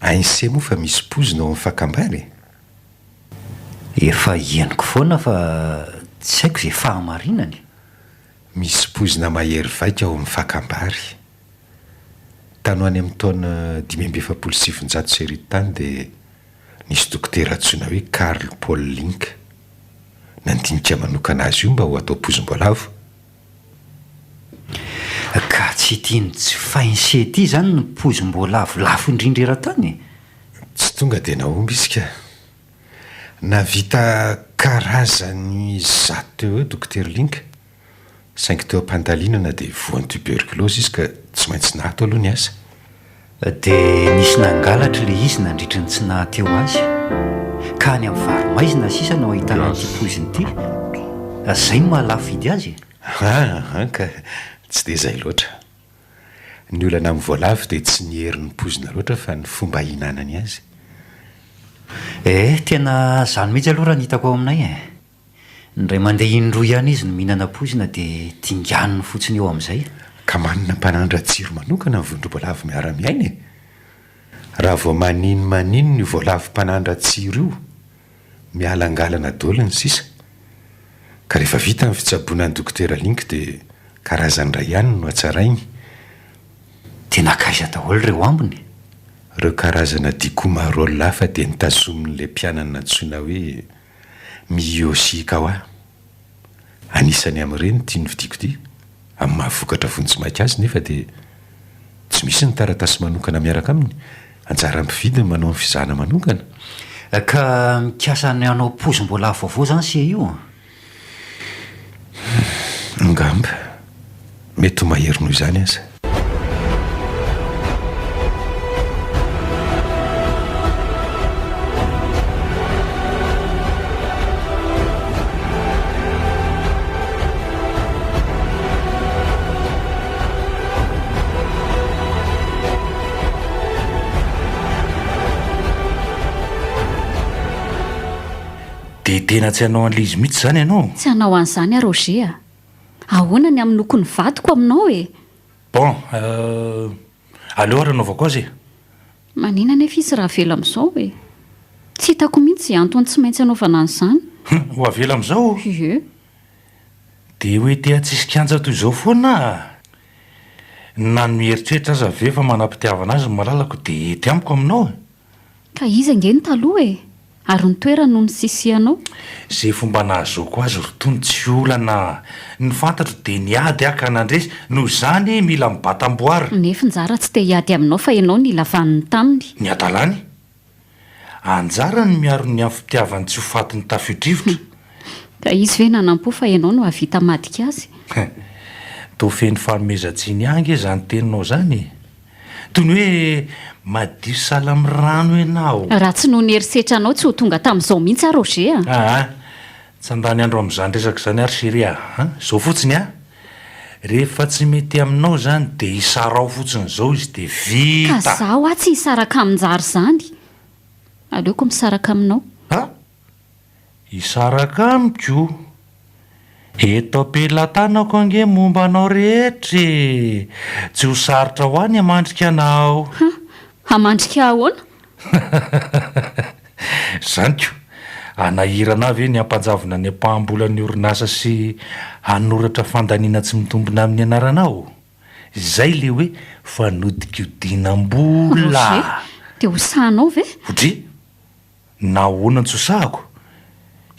Hain'se moa fa misy poizina ao amin'ny fakam-bary e! Efa henoko foana fa tsy haiko izay fahamarinany. Misy poizina mahery vaika ao amin'ny fakam-bary. Tany ho any amin'ny taona 1945 tany dia nisy dokotera antsoina hoe Karl Paul Link nandinika manokana azy io mba ho atao poizim-boalavo. Ka tsy ity nojifain'se ity izany no poizim-boalavo lafo indrindra eran-tany e? Tsy tonga dia nahomby izy ka. Nahavita karazany zato teo eo Dokotera Link, saingy teo am-pandalinana dia voan'ny tuberculose izy ka tsy maintsy naato aloha ny asa. Dia nisy nangalatra ilay izy nandritry ny tsy naha teo azy. Ka any amin'ny varo-maizina sisa no ahitana an'ity poizina ity. Izay no maha lafo vidy azy e! Aa ka tsy dia izay loatra. Ny olana amin'ny voalavo dia tsy ny herin'ny poizina loatra fa ny fomba hihinanany azy. Eh, tena izany mihitsy aloha raha ny hitako ao aminay e! Indray mandeha indroa ihany izy no mihinana poizina dia dinganiny fotsiny eo amin'izay. Ka manana mpanandra-tsiro manokana ny vondrom-boalavo miara-miaina e! Raha vao maninomaninona io voalavo mpanandra-tsiro io, mialangalana daholo ny sisa. Ka rehefa vita ny fitsaboana an'i Dokotera Link dia karazany iray ihany no hatsarainy. Dia nankaiza daholo ireo ambiny? Ireo karazana dicoumarol hafa dia notazomin'ilay mpianany nantsoina hoe Miyoshi Kawa. Anisany amin'ireny ity novidiako ity, amin'ny maha vokatra vonjimaika azy nefa dia tsy misy ny taratasy manokana miaraka aminy, anjaran'ny mpividy ny manao ny fizahana manokana. Ka mikasa ny hanao pozim-boalavo vaovao izany se io? Angamba. Mety ho mahery noho izany aza. Dia tena tsy hanao an'ilay izy mihitsy izany ianao? Tsy hanao an'izany aho Roger a! Ahoana ny hamonoako ny vadiko aminao e? Bon, euh, aleo ary hanaovako azy e! Manina anefa izy raha avela amin'izao e? Tsy hitako mihitsy izay antony tsy maintsy hanaovana an'izany. Hum, ho avela amin'izao? Ie. Dia ho ety an-tsisy kianja toy izao foana aho? Na ny mieritreritra aza ve fa manam-pitiavana azy ny malalako dia ety amiko aminao e? Ka izy ange no taloha e! Ary ny toerany no nisisihanao. Ze fomba nahazoako azy ry Tony tsy olana a! Ny fantatro dia niady aho ka nandresy, noho izany mila mibata amboara. Nefa Njara tsy te hiady aminao fa ianao nila vaniny taminy. Ny hadalany? Anjarany ny miaro ny afom-pitiavany tsy ho fatin'ny tafio-drivotra. Ka izy ve nanampo fa ianao no hahavita hamadika azy? Toa feno fanomezan-tsiny ahy ange izany teninao izany e! Toy ny hoe madio sahala amin'ny rano ianao. Raha tsy noho ny herisetranao tsy ho tonga tamin'izao mihitsy aho Roger a! Aa! Tsy handany andro amin'izany resaka izany ary chérie a! Izao fotsiny a! Rehefa tsy mety aminao izany dia isaraho fotsiny izao izy dia vita! Ka izaho aho tsy hisaraka amin-jary izany! Aleoko misaraka aminao. A! Hisaraka amiko? Eto am-pelatanako ange momba anao rehetra e! Tsy ho sarotra ho ahy ny hamandrika anao. Ha! Hamandrika ahoana? Izany ko! Hanahirana ahy ve ny hampanjavona ny ampaham-bolan'ny orinasa sy hanoratra fandaniana tsy mitombina amin'ny anaranao? Izay le hoe fanodikodinam-bola! Roger, dia ho sahanao ve? Odry! Nahoana no tsy ho sahako?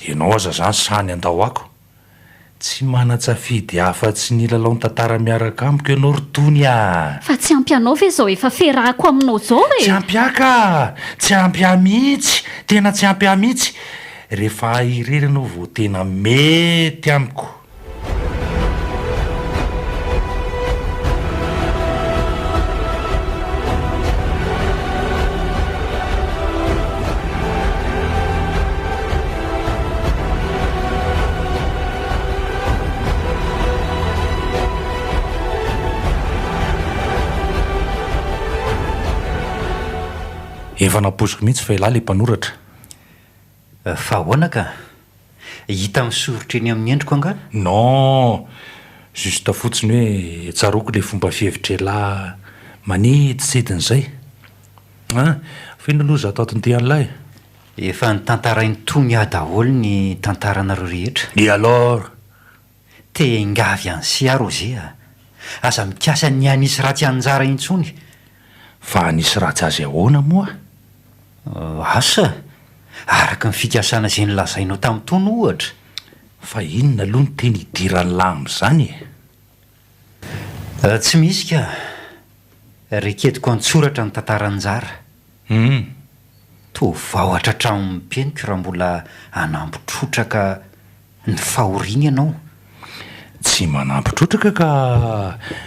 Ianao aza izany sahy ny handao ako. Tsy manan-tsafidy afa-tsy ny hilalao ny tantara miaraka amiko ianao ry Tony a! Fa tsy ampy anao ve izao efa ferahako aminao izao e? Tsy ampy ahy ka! Tsy ampy ahy mihitsy! Tena tsy ampy ahy mihitsy! Rehefa ahy irery ianao vao tena mety amiko. Efa nampoiziko mihitsy fa elah le mpanoratra. Fa ahoana ka? Hita misoritra eny amin'ny endriko angaha? Non! Juste fotsiny hoe tsaroako ilay fomba fihevitr'elah manidintsidina izay. An! Fa inona aloha izato aton'ity an'lah e? Efa notantarain'i Tony ahy daholo ny tantaranareo rehetra. Et alors? Te hiangavy an'i aho Roger a! Aza mikasa ny hanisy ratsy anjara intsony. Fa hanisy ratsy azy ahoana moa? Asa! Araka ny fikasana izay nolazainao tamin'i Tony ohatra. Fa inona aloha no tena idiran'lah amin'izany e? Tsy misy ka! Reketiko an-tsoratra ny tantaran'i Njara. Hum. Toa vahotra hatramin'ny peniko raha mbola hanampy trotraka ny fahoriany ianao. Tsy manampy trotraka ka,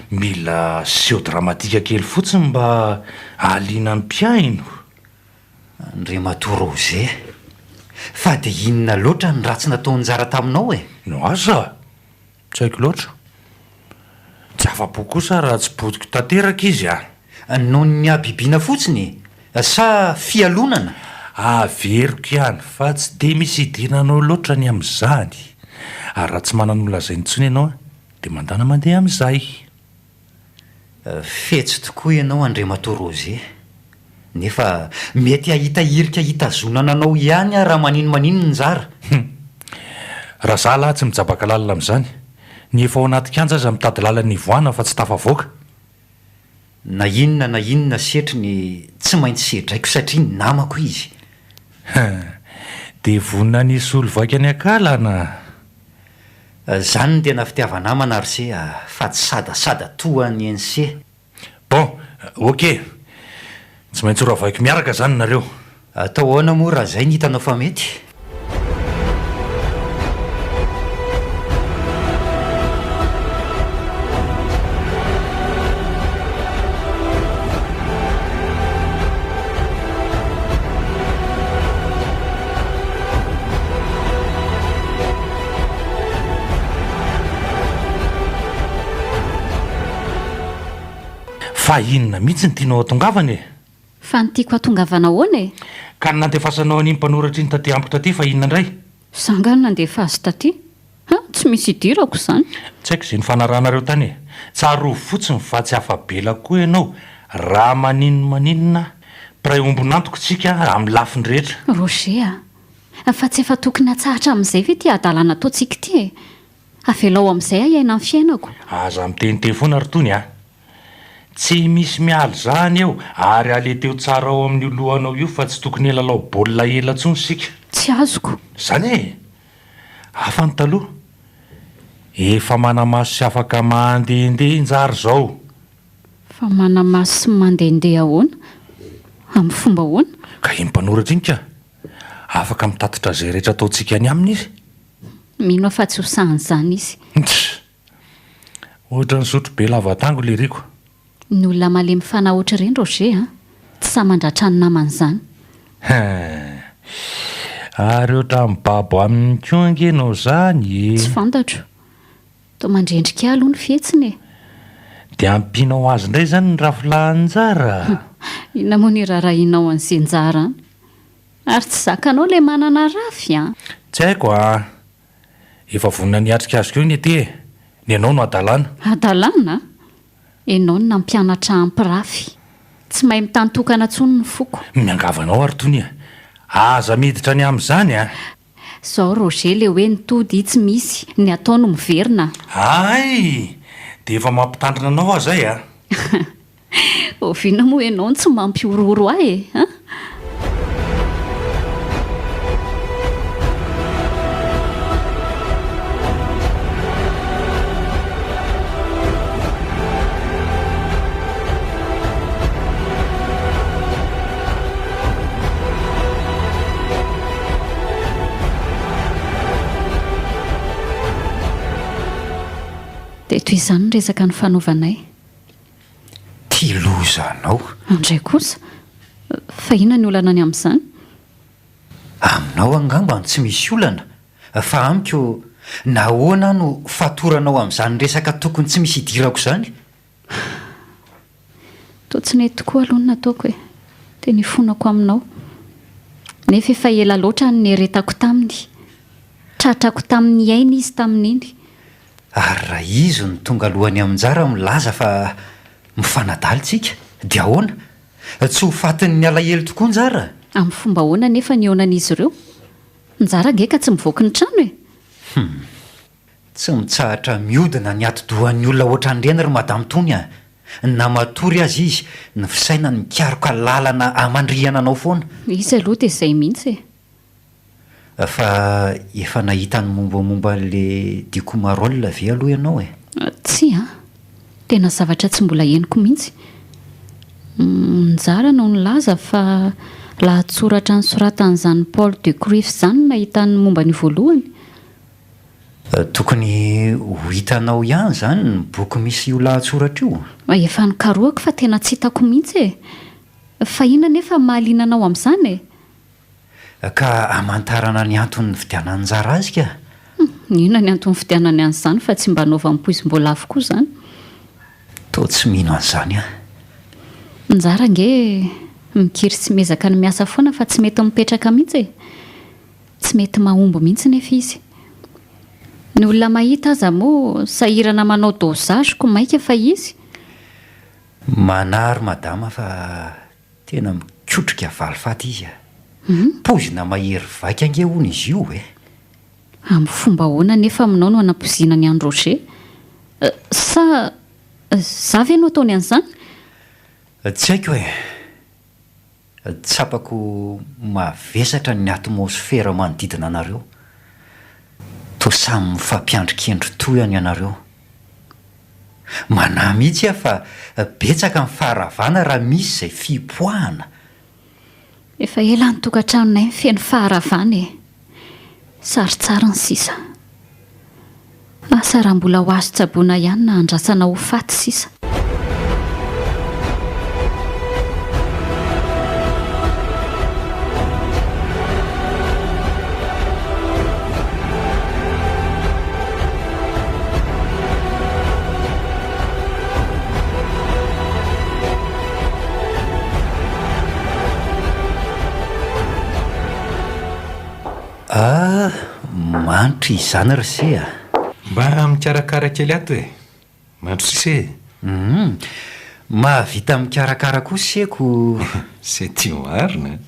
mila seho dramatika kely fotsiny mba hahaliana ny mpihaino. Andriamatoa Roger, fa dia inona loatra ny ratsy nataon'i Njara taminao e? No asa! Tsy haiko loatra. Tsy afa-po kosa raha tsy potika tanteraka izy a! Noho ny habibiana fotsiny sa fialonana? Averiko ihany fa tsy dia misy idiranao loatra ny amin'izany. Ary raha tsy manana holazaina intsony ianao dia mandàna mandeha amin'izay. Fetsy tokoa ianao Andriamatoa Roger. Nefa mety hahita hirika hitazonana anao ihany aho raha maninomaninona Njara. Hum. Raha za lahy tsy mijabaka lalina amin'izany. Ny efa ao anaty kianja aza mitady lalana hivoahana fa tsy tafavoaka. Na inona na inona setriny tsy maintsy sedraiko satria namako izy. Hum. Dia vonona ny hisolo vaika ny akalana? Zany no tena fitiava-namana ry se a, fa tsy sadasada toa an'i nse. Bon, ok. Tsy maintsy ho ravaiko miaraka zany nareo. Atao ahoana moa raha zay ny hitanao fa mety? Fa inona mihitsy no tianao hatongavana e? Fa ny tiako hatongavana ahoana e? Ka ny nandefasanao an'iny mpanoratra iny taty amiko taty fa inona indray? Za angaha no nandefa azy taty? Ha, tsy misy idirako izany. Tsy haiko izay nifanarahanareo tany e! Tsarovy fotsiny fa tsy afa-bela koa ianao raha maninonmaninona mpiray ombon'antoka isika amin'ny lafiny rehetra. Roger a! Fa tsy efa tokony hatsahatra amin'izay ve ity hadalana ataontsika ity e? Avelao amin'izay aho hiaina ny fiainako. Aza miteniteny foana ry Tony a! Tsy misy miala izany eo ary aleteo tsara ao amin'io lohanao io fa tsy tokony hilalao baolina ela intsony isika. Tsy azoko. Izany e! Hafa ny taloha. Efa manamaso sy afaka mandehandeha i Njara izao. Fa manamaso sy mandehandeha ahoana? Amin'ny fomba ahoana? Ka iny mpanoratra iny ka! Afaka mitatitra izay rehetra ataontsika any aminy izy. Mino aho fa tsy ho sahan'izany izy. Ntss! Ohatran'ny sotrobe lava tango le riko. Ny olona malemy fanahy ohatr'ireny Roger a! Tsy sahy mandratra ny namany izany. Hein! Ary ohatran'ny babo aminy koa ange ianao izany e! Tsy fantatro. Toa mandrendrika ahy aloha ny fihetsiny e! Dia ampianao azy indray izany ny rafilahy Njara? Inona moa no iraharahianao an'izay Njara any? Ary tsy zakanao ilay manana rafy an! Tsy haiko an! Efa vonona ny hiatrika azy koa ny aty e! Ny anao no hadalana. Hadalana? Enao no nampianatra ahy hampirafy. Tsy mahay mitan-tokana intsony ny foko. Miangavy anao ary Tony a! Aza miditra ny amin'izany a! Zao Roger le hoe ny tody tsy misy, ny atao no miverina a! Hay! Dia efa mampitandrina anao aho izay a! Oviana moa ianao no tsy mampihorohoro ahy e? An? Dia toy izany ny resaka nifanaovanay. Ty loza anao. Andray kosa? Fa inona ny olana ny amin'izany? Aminao angamba no tsy misy olana, fa amiko nahoana aho no fatoranao amin'izany resaka tokony tsy misy idirako izany? Toa tsy nety tokoa aloha ny nataoko e! Dia nifonako aminao. Nefa efa ela loatra ny nieretako taminy. Tratrako tamin'ny aina izy tamin'iny. Ary raha izy no tonga alohany amin'Njara milaza fa mifanadala tsika dia ahoana? Tsy ho fatin'ny alahelo tokoa Njara? Amin'ny fomba ahoana anefa ny hihaonan'izy ireo? Njara ange ka tsy mivoaky ny trano e! Hum. Tsy mitsahatra mihodina ny atidohan'ny olona ohatran'ireny ry Madame Tony a! Na matory aza izy, ny fisainany mikaroka lalana hamandrihana anao foana. Izy aloha dia izay mihitsy e! Fa efa nahita ny mombamomba an'le Dicoumarol ve aloha ianao e? Tsia an! Tena zavatra tsy mbola henoko mihitsy. Njara no nilaza fa lahatsoratra nosoratan'izany Paul de Kruif izany no nahitany ny momba an'io voalohany. Tokony ho hitanao ihany izany ny boky misy io lahatsoratra io. Efa nokarohako fa tena tsy hitako mihitsy e! Fa inona anefa no mahaliana anao amin'izany e? Ka hamantarana ny antony nividianan'i Njara azy ka! Hum, inona ny antony nividianany an'izany fa tsy mba anaovany poizim-boalavo koa izany? Toa tsy mino an'izany aho. Njara ange mikiry sy miezaka ny miasa foana fa tsy mety mipetraka mihitsy e! Tsy mety mahomby mihitsy nefa izy. Ny olona mahita aza moa sahirana manao dosage ko maika fa izy? Manahy ry madama fa Tena mikotrika valifaty izy a! Poizina mahery vaika ange hono izy io e! Amin'ny fomba ahoana anefa aminao no anapoizinany an'i Roger? Sa za ve no ataony an'izany? Tsy haiko e! Tsapako mavesatra ny atmosfera manodidina anareo. Toa samy mifampiandry kendry tohina ianareo. Manahy mihitsy aho fa betsaka ny faharavana raha misy izay fipoahana. Efa ela ny tokantranonay no feno faharavana e! Sarintsariny sisa. Asa raha mbola ho azo tsaboina ihany na andrasana ho faty sisa. Ah, manitra izany ry se a! Mba mikarakara kely ato e! Mandroso se e! Hum, mahavita mikarakara koa se ko! Se ty marina a!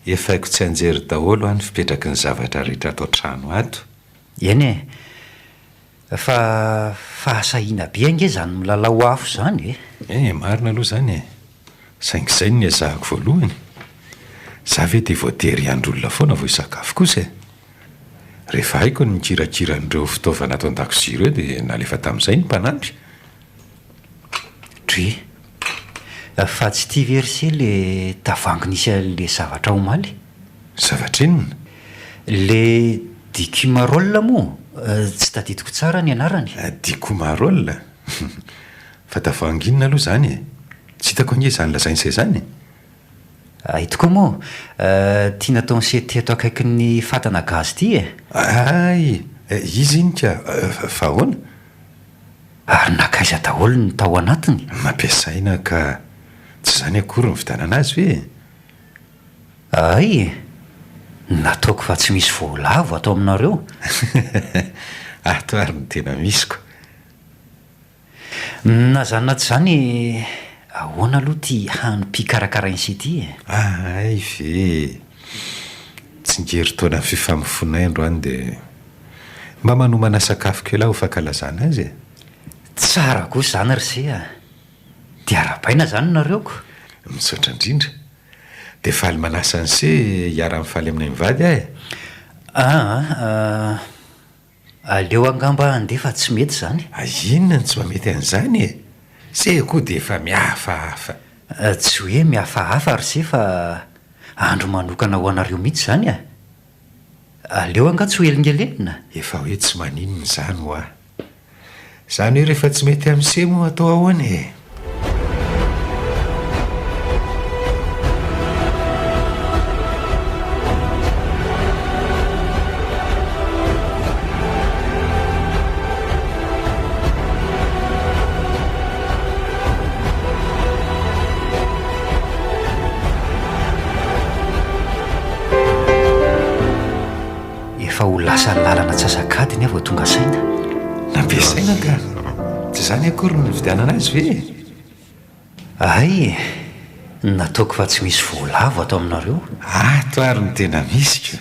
Efa haiko tsianjery daholo an ny fipetraky ny zavatra rehetra ato an-trano ato. Eny e! Fa fahasahiana be ange izany milalao afo izany e! Eh, marina aloha izany e! Saingy izay no niezahako voalohany. Za ve dia voatery hiandry olona foana vao hisakafo kosa e! Rehefa haiko ny mikirakira an'ireo fitaovana ato an-dakozia ireo dia nalefa tamin'izay ny mpanampy. Dry. Fa tsy ity ve ry se le tavoahangy nisy an'le zavatra omaly? Zavatra inona? Le dicumarol moa? Tsy tadidiko tsara ny anarany. Dicumarol? Fa tavoahangy inona aloha izany e? Tsy hitako ange izany lazain'se izany e! Hay tokoa moa, ity nataon'se teto akaikin'ny fatana gaz ity e! Hay! Izy iny ka! Fa ahoana? Ary nankaiza daholo ny tao anatiny? Nampiasaina ka! Tsy izany akory no nividianana azy ve e? Hay e! Nataoko fa tsy misy voalavo ato aminareo. Ato ary no tena misy ko! Na izany na tsy izany, ahoana aloha ity hanim-pikarakarain'se ity e? Hay ve e! Tsingerin-taona fifamofoanay androany dia mba manomana sakafo kely aho ho fankalazana azy e! Tsara kosa izany ry se a! Dia arahabaina izany nareo ko! Misaotra indrindra. Dia faly manasa an'se hiara-mifaly aminay mivady aho e! Aa! Aleo angamba handeha fa tsy mety izany. Inona no tsy mahamety an'izany e? Se koa dia efa mihafahafa. Tsy hoe mihafahafa ry se fa andro manokana ho anareo mihitsy izany e! Aleo angaha tsy ho helingelenina? Efa hoe tsy maninona izany hoa. Izany hoe rehefa tsy mety amin'i se moa atao ahoana e? Efa ho lasa lalana antsasak'adiny aho vao tonga saina. Nampiasaina ka! Tsy izany akory no nividianana azy ve e? Hay e! Nataoko fa tsy misy voalavo ato aminareo. Ato ary no tena misy ko!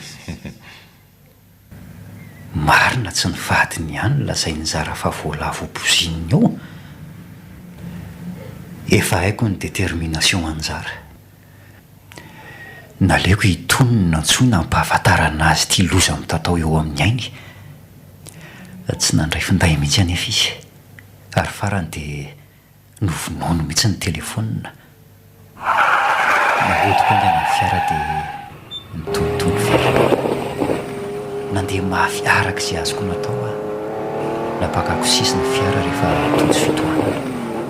Marina tsy ny vadiny ihany no lazain'i Zara fa voalavo bozininy ao. Efa haiko ny détermination an'i Zara. Naleoko itony no nantsoina hampahafantarana azy ity loza mitatao eo amin'ny ainy. Tsy nandray finday mihitsy anefa izy, ary farany dia novonoiny mihitsy ny telefaonina. Nahodiko haingana ny fiara dia nitonotono velona. Nandeha mafy araka izay azoko natao aho. Napakako sisiny ny fiara rehefa tojo fitohanana,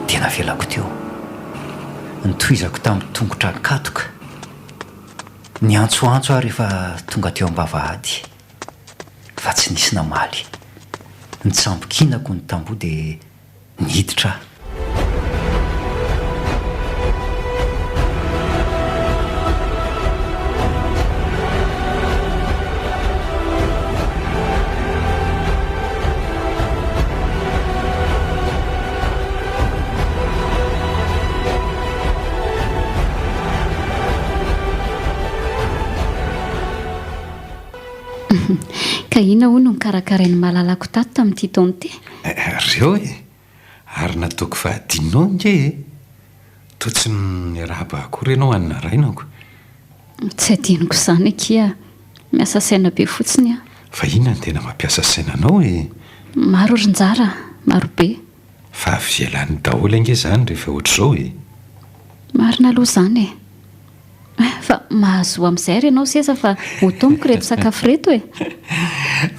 dia navelako teo. Notohizako tamin'ny tongotra an-katoka. Niantsoantso aho rehefa tonga teo am-bavahady, fa tsy nisy namaly. Nitsambikinako ny tamboho dia niditra aho. Ka inona hono no nokarakarain'i Malalako tato tamin'ity taona ity? Reo e! Ary nataoko fa adinonao ange e! Toa tsy niarahaba akory ianao any narainako. Tsy adinoko izany akia. Miasa saina be fotsiny aho. Fa inona no tena mampiasa saina anao e? Maro ry Njara a! Maro be. Fa avy ialany daholo ange izany rehefa ohatr'izao e! Marina aloha izany e! Fa mahazoa amin'izay ary ianao seza fa hotomiko ireto sakafo ireto e!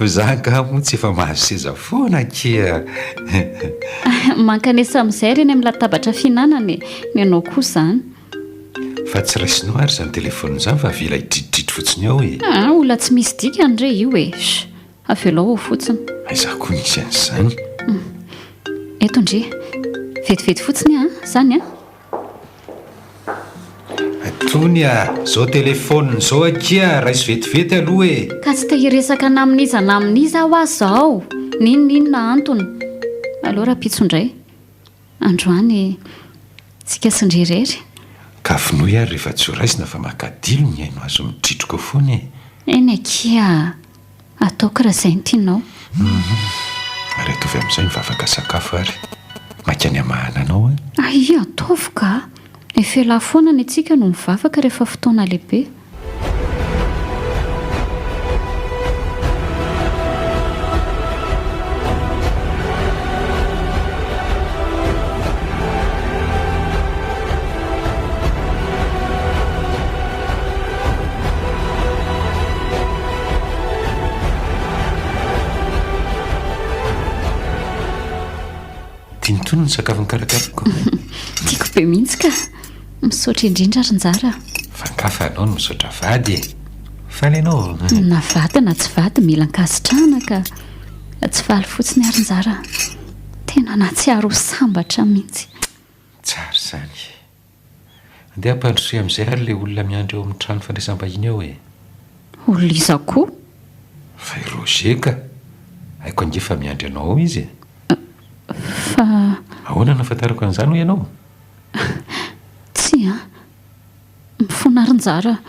Za angaha moa tsy efa mahazo seza foana akia! Mankanesa amin'izay ary eny amin'ny latabatra fihinanana e! Ny anao koa izany. Fa tsy raisinao ary izany telefaonina izany fa avela hidridridry fotsiny ao e! Ah, olona tsy misy dikany re io e! Sh! Avelao ao fotsiny. Aiza koa nisy an'izany? Eto ndry. Vetivety fotsiny an, izany an! Tony a! Izao telefaonina izao akia raiso vetivety aloha e! Ka tsy te hiresaka na amin'iza na amin'iza aho aho izao! N'inon'inona antony. Aleo rahampitso indray. Androany tsika sy ndry irery. Ka vonoy ary rehefa tsy ho raisina fa makadilo ny haino azo mitritroka foana e! Eny akia a! Ataoko raha izay no tianao. Humm. Ary ataovy amin'izay mivavaka sakafo ary. Maika ny hamahana anao an! Aia, ataovy ka! Efa elah foana ny antsika no mivavaka rehefa fotoana lehibe. Tian'i. Itony ny sakafo nokarakaraiko. Tiako be mihitsy ka. Misaotra indrindra ry Njara a. Fa angaha fa anao no misaotra vady e. Faly ianao? Na vady na tsy vady mila ankasitrahana ka. Tsy faly fotsiny aho ry Njara a. Tena nahatsiaro ho sambatra mihitsy. Tsara izany. Andeha ampandrosoy amin'izay ary ilay olona miandry eo amin'ny trano fandraisam-bahiny eo e! Olona iza koa? Fa i Roger ka! Haiko ange fa miandry anao ao izy e! Fa. Ahoana no ahafantarako an'izany hoy ianao? Tsia an! Mifona ry Njara a!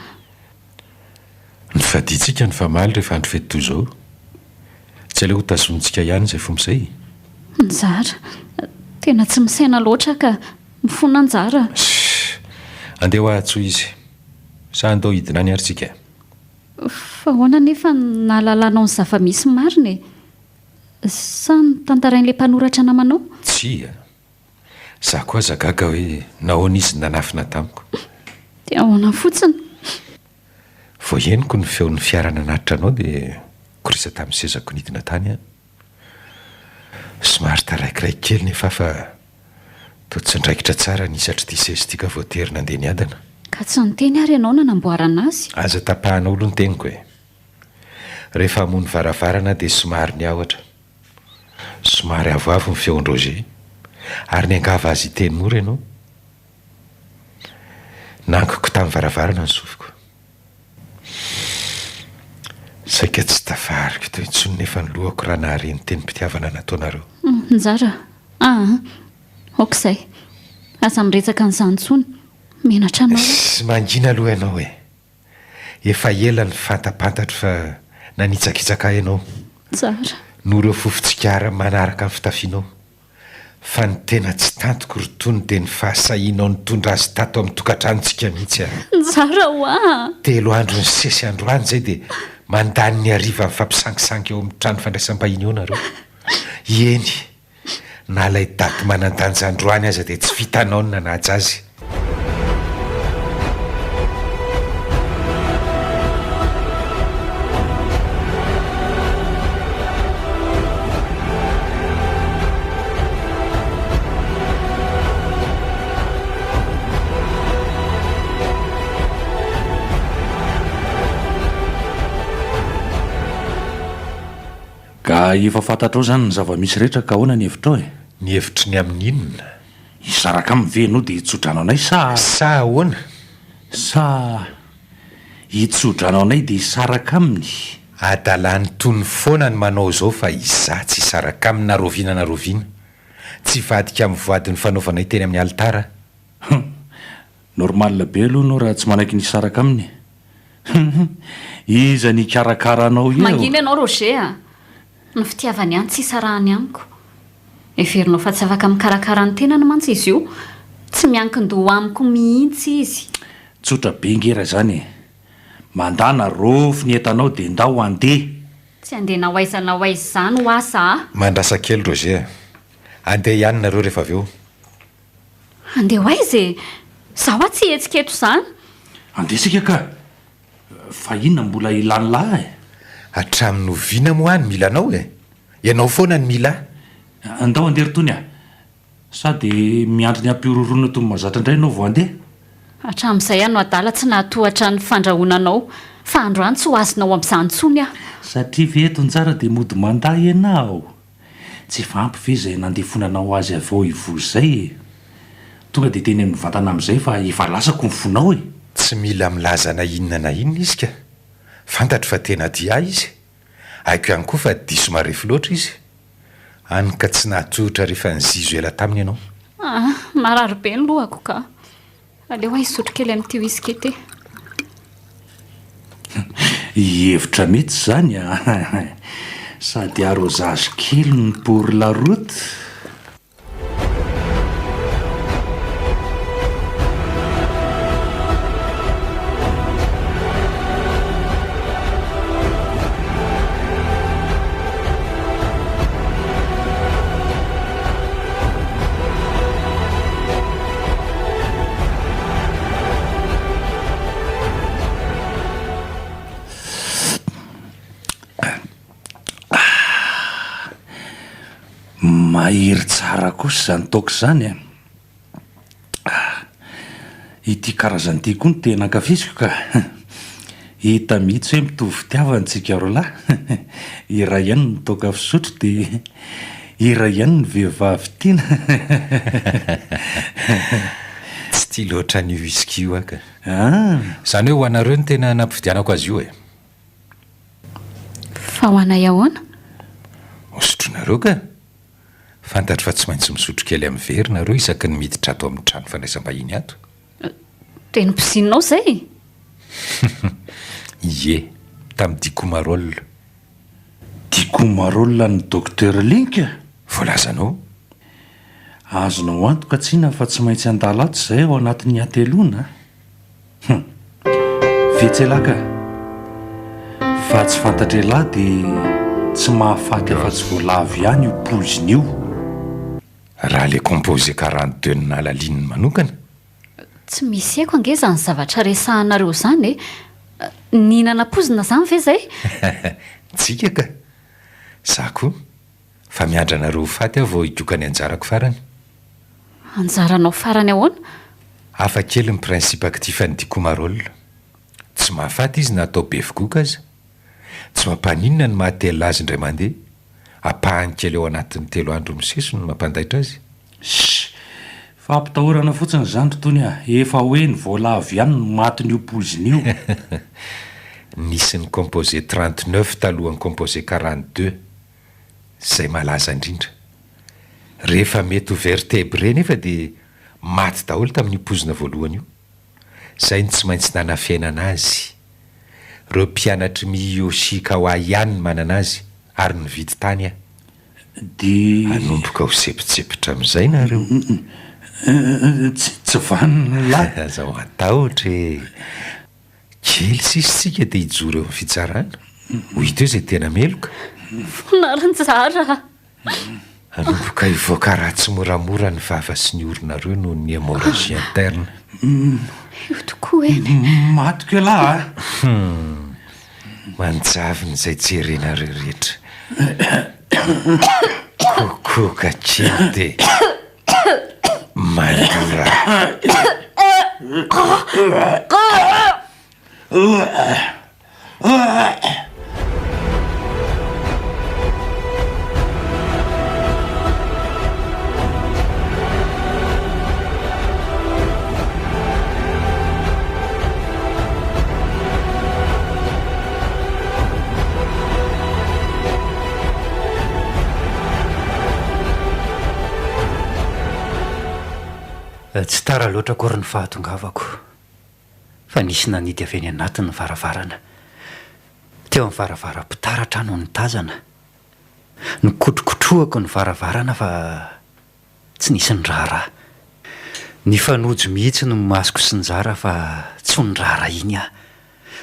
Ny fadintsika ny famaly rehefa andro fety toy izao. Tsy aleo ho tazonintsika ihany izay fomba izay? Njara, tena tsy misaina loatra ka. Mifona Njara. Shh! Andeha hoa antsoy izy. Sa andao hidina any ary tsika? Fa ahoana anefa no nahalalanao ny zava-misy marina e? Sa notantarain'ilay mpanoratra namanao? Tsia. Za koa aza gaga hoe nahoana izy nanafina tamiko. Dia ahoana fotsiny? Vao henoko ny feon'ny fiara nanatitra anao dia korisa tamin'ny sezako nidina tany aho. Somary taraikiraiky kely nefa fa toa tsy niraikitra tsara ny hisatr'ity seza ity ka voatery nandeha niadana. Ka tsy niteny ary ianao nanamboarana azy? Aza tapahana aloha ny teniko e! Rehefa hamono varavarana aho dia somary niahotra. Somary avoavo ny feon-dRoger, ary niangavy azy hiteny mora ianao. Nankiko tamin'ny varavarana ny sofiko. Saika tsy tafahariko teo intsony nefa ny lohako raha nahare ny tenim-pitiavana nataonareo. Njara a! Aa! Aoka izay. Aza miresaka an'izany intsony. Menatra anao aho. Sy mangina aloha ianao e! Efa ela no fantapantatro fa nanitsakitsaka ahy ianao. Tsara. Noho ireo fofon-tsigara manaraka ny fitafianao. Fa ny tena tsy tantiko ry Tony dia ny fahasahianao nitondra azy tato amin'ny tokantranontsika mihitsy a! Tsara hoa a! Telo andro nisesy androany izay dia mandany ny hariva mifampisangisangy ao amin'ny trano fandraisam-bahiny ao nareo. Eny! Na ilay daty manan-danja androany aza dia tsy vitanao ny nanaja azy. Ka efa fantatrao izany ny zava-misy rehetra ka ahoana ny hevitrao e? Ny hevitry ny amin'ny inona? Hisaraka aminy ve ianao dia hitsodrano anay sa. Sa ahoana? Sa hitsodrano anay dia hisaraka aminy? Adalan'i Tony foana ny manao izao fa izaho tsy hisaraka aminy na rahoviana na rahoviana. Tsy hivadika amin'ny voady nifanaovanay teny amin'ny alitara aho. Hum! Normal be aloha ianao raha tsy manaiky ny hisaraka aminy e! Hum! Iza ny hikarakara anao eo? Mangina ianao Roger a! Ny fitiavany ahy no tsy isarahany amiko. Heverinao fa tsy afaka mikarakara ny tenany mantsy izy io? Tsy miankin-doha amiko mihitsy izy. Tsotra be nge raha izany e! Mandàna rôfy ny entanao dia ndao handeha! Tsy handeha na ho aiza na ho aiza izany hoa za a! Mandrasa kely Roger a! Handeha ihany nareo rehefa avy eo. Handeha ho aiza e? Izaho hoa tsy hihetsika eto izany. Handeha isika ka! Fa inona mbola ilany lahy e? Hatramin'ny oviana moa aho no mila anao e? Ianao foana no mila ahy. Andao handeha ry Tony a! Sa dia miandry ny hampihorohoroana toy ny mahazatra indray ianao vao handeha? Hatramin'izay aho no adala tsy nahatohatra ny fandrahonanao, fa androany tsy ho azonao amin'izany intsony aho. Satria ve eto Njara dia mody mandà ianao? Tsy efa ampy ve izay nandefonanao azy avy ao ivoho izay e? Tonga dia teneno mivantana amin'izay fa efa lasako ny fonao e! Tsy mila milaza na inona na inona izy ka! Fantatro fa tena tia ahy izy. Haiko ihany koa fa diso marefo loatra izy. Hany ka tsy nahatohitra rehefa nizizo ela taminy ianao. Ah, marary be ny lohako ka! Aleo aho hisotro kely an'ity whisky ity. Hevitra mety izany a! Sady arrosage kely ny pour la route. Mahery tsara. Tsara kosa izany toaka izany e! Ah! Ity karazana ity koa no tena ankafiziko ka! Hita mihitsy hoe mitovy fitiavana tsika roalahy. Iray ihany ny toaka fisotro dia iray ihany ny vehivavy tiana. Tsy tia loatra an'io whisky io aho ka. Ah! Izany hoe ho anareo no tena nampividianako azy io e! Fa ho anay ahoana? Hosotroinareo ka! Fantatro fa tsy maintsy misotro kely amin'ny vera nareo isaky ny miditra ato amin'ny trano fandraisam-bahiny ato. Dia nopoizininao izay? Ie, tamin'ny Dicoumarol. Dicoumarol an'ny Docteur Link? Voalazanao? Azonao antoka tsinona fa tsy maintsy handalo ato izay ao anatin'ny hateloana a! Hum. Vetsy elah ka. Fa tsy fantatr'elah dia tsy mahafaty afa-tsy voalavo ihany io poizina io. Raha le composé 42 ny nahalalininy manokana. Tsy misy haiko ange izany zavatra resahanareo izany e! Nihinana poizina izany ve izay? Tsika ka! Za koa. Fa miandry anareo ho faty aho vao higoka ny anjarako farany. Anjaranao farany ahoana? Hafa kely ny principe actif an'ny dicoumarol. Tsy mahafaty izy na atao be figoka aza. Tsy mampaninona ny maha tel azy indray mandeha. Ampahany kely ao anatin'ny telo andro miseso no mampandaitra azy. Ssy! Fampitahorana fotsiny izany ry Tony a! Efa hoe ny voalavo ihany no matin'io poizina io. Nisy ny composé 39 talohan'ny composé 42. Izay malaza indrindra. Rehefa mety ho vertébré nefa dia maty daholo tamin'io poizina voalohany io. Izay no tsy maintsy nanafiainana azy. Ireo mpianatr'i Miyoshikawa ihany no manana azy ary nividy tany aho. Dia. Hanomboka ho sepotsepitra amin'izay nareo. Tsy tsy vanona lahy. Aza matahotra e! Kely sisa isika dia hijoro eo amin'ny fitsarana. Ho hita eo izay tena meloka. Vonarinjara a! Hanomboka hivoaka ratsy moramora ny vava sy ny oronareo noho ny hémorragie interne. Io tokoa eny. Matiko ialahy a! Hum! Manjavona izay jerenareo rehetra. Kokoka kely dia mandora. Tsy tara loatra akory ny fahatongavako fa nisy nanidy avy any anaty ny varavarana. Teo amin'ny varavaram-pitaratra aho no nitazana. Nikotrokotrohako ny varavarana fa tsy nisy niraharaha. Nifanojo mihitsy ny masoko sy Njara fa tsy ho niraharahiany aho.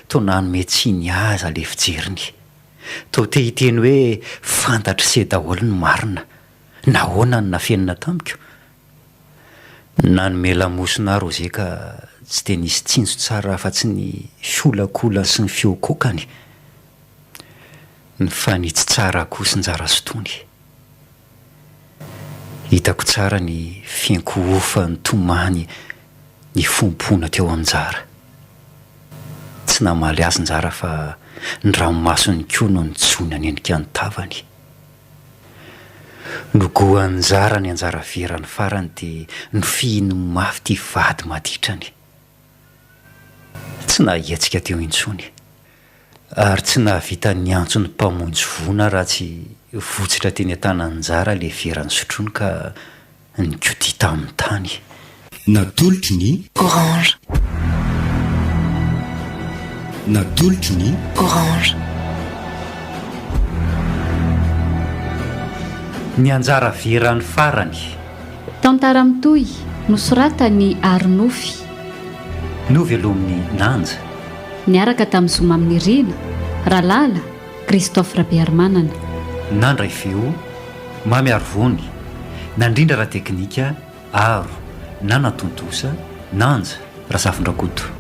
Toa nanome tsiny ahy aza le fijeriny. Toa te hiteny hoe fantatr'i se daholo ny marina. Nahoana no nafenina tamiko? Nanome lamosina ahy Roger ka tsy dia nisy tsinjo tsara afa-tsy ny fiolakolany sy ny fihoakoakany. Nifanitsy tsara koa sy Njara sy Tony. Hitako tsara ny fiankohofan'ny tomany nifompona teo amin'i Njara. Tsy namaly azy Njara fa ny ranomasony koa no nijohy nanenika ny tavany. Nogohan'i Njara ny anjara verany farany dia nofihiny mafy ity vady maditrany. Tsy nahetsika teo intsony. Ary tsy nahavita niantso ny mpamonjy voina raha tsy votsitra teny an-tanan'i Njara ilay vera nosotroiny ka nikodia tamin'ny tany. Natolotry ny. Orange. Natolotry ny. Orange. Ny anjara verany farany. Tantara mitohy, nosoratan'i Arinofy. Novelomin'i Nanja. Niaraka tamin'i Zo Maminirina, Ralala, Christophe Rabearimanana. Nandray feo, Mamy Arivony, nandrindra ara-teknika, Aro, nanatontosa, Nanja, Razafindrakoto.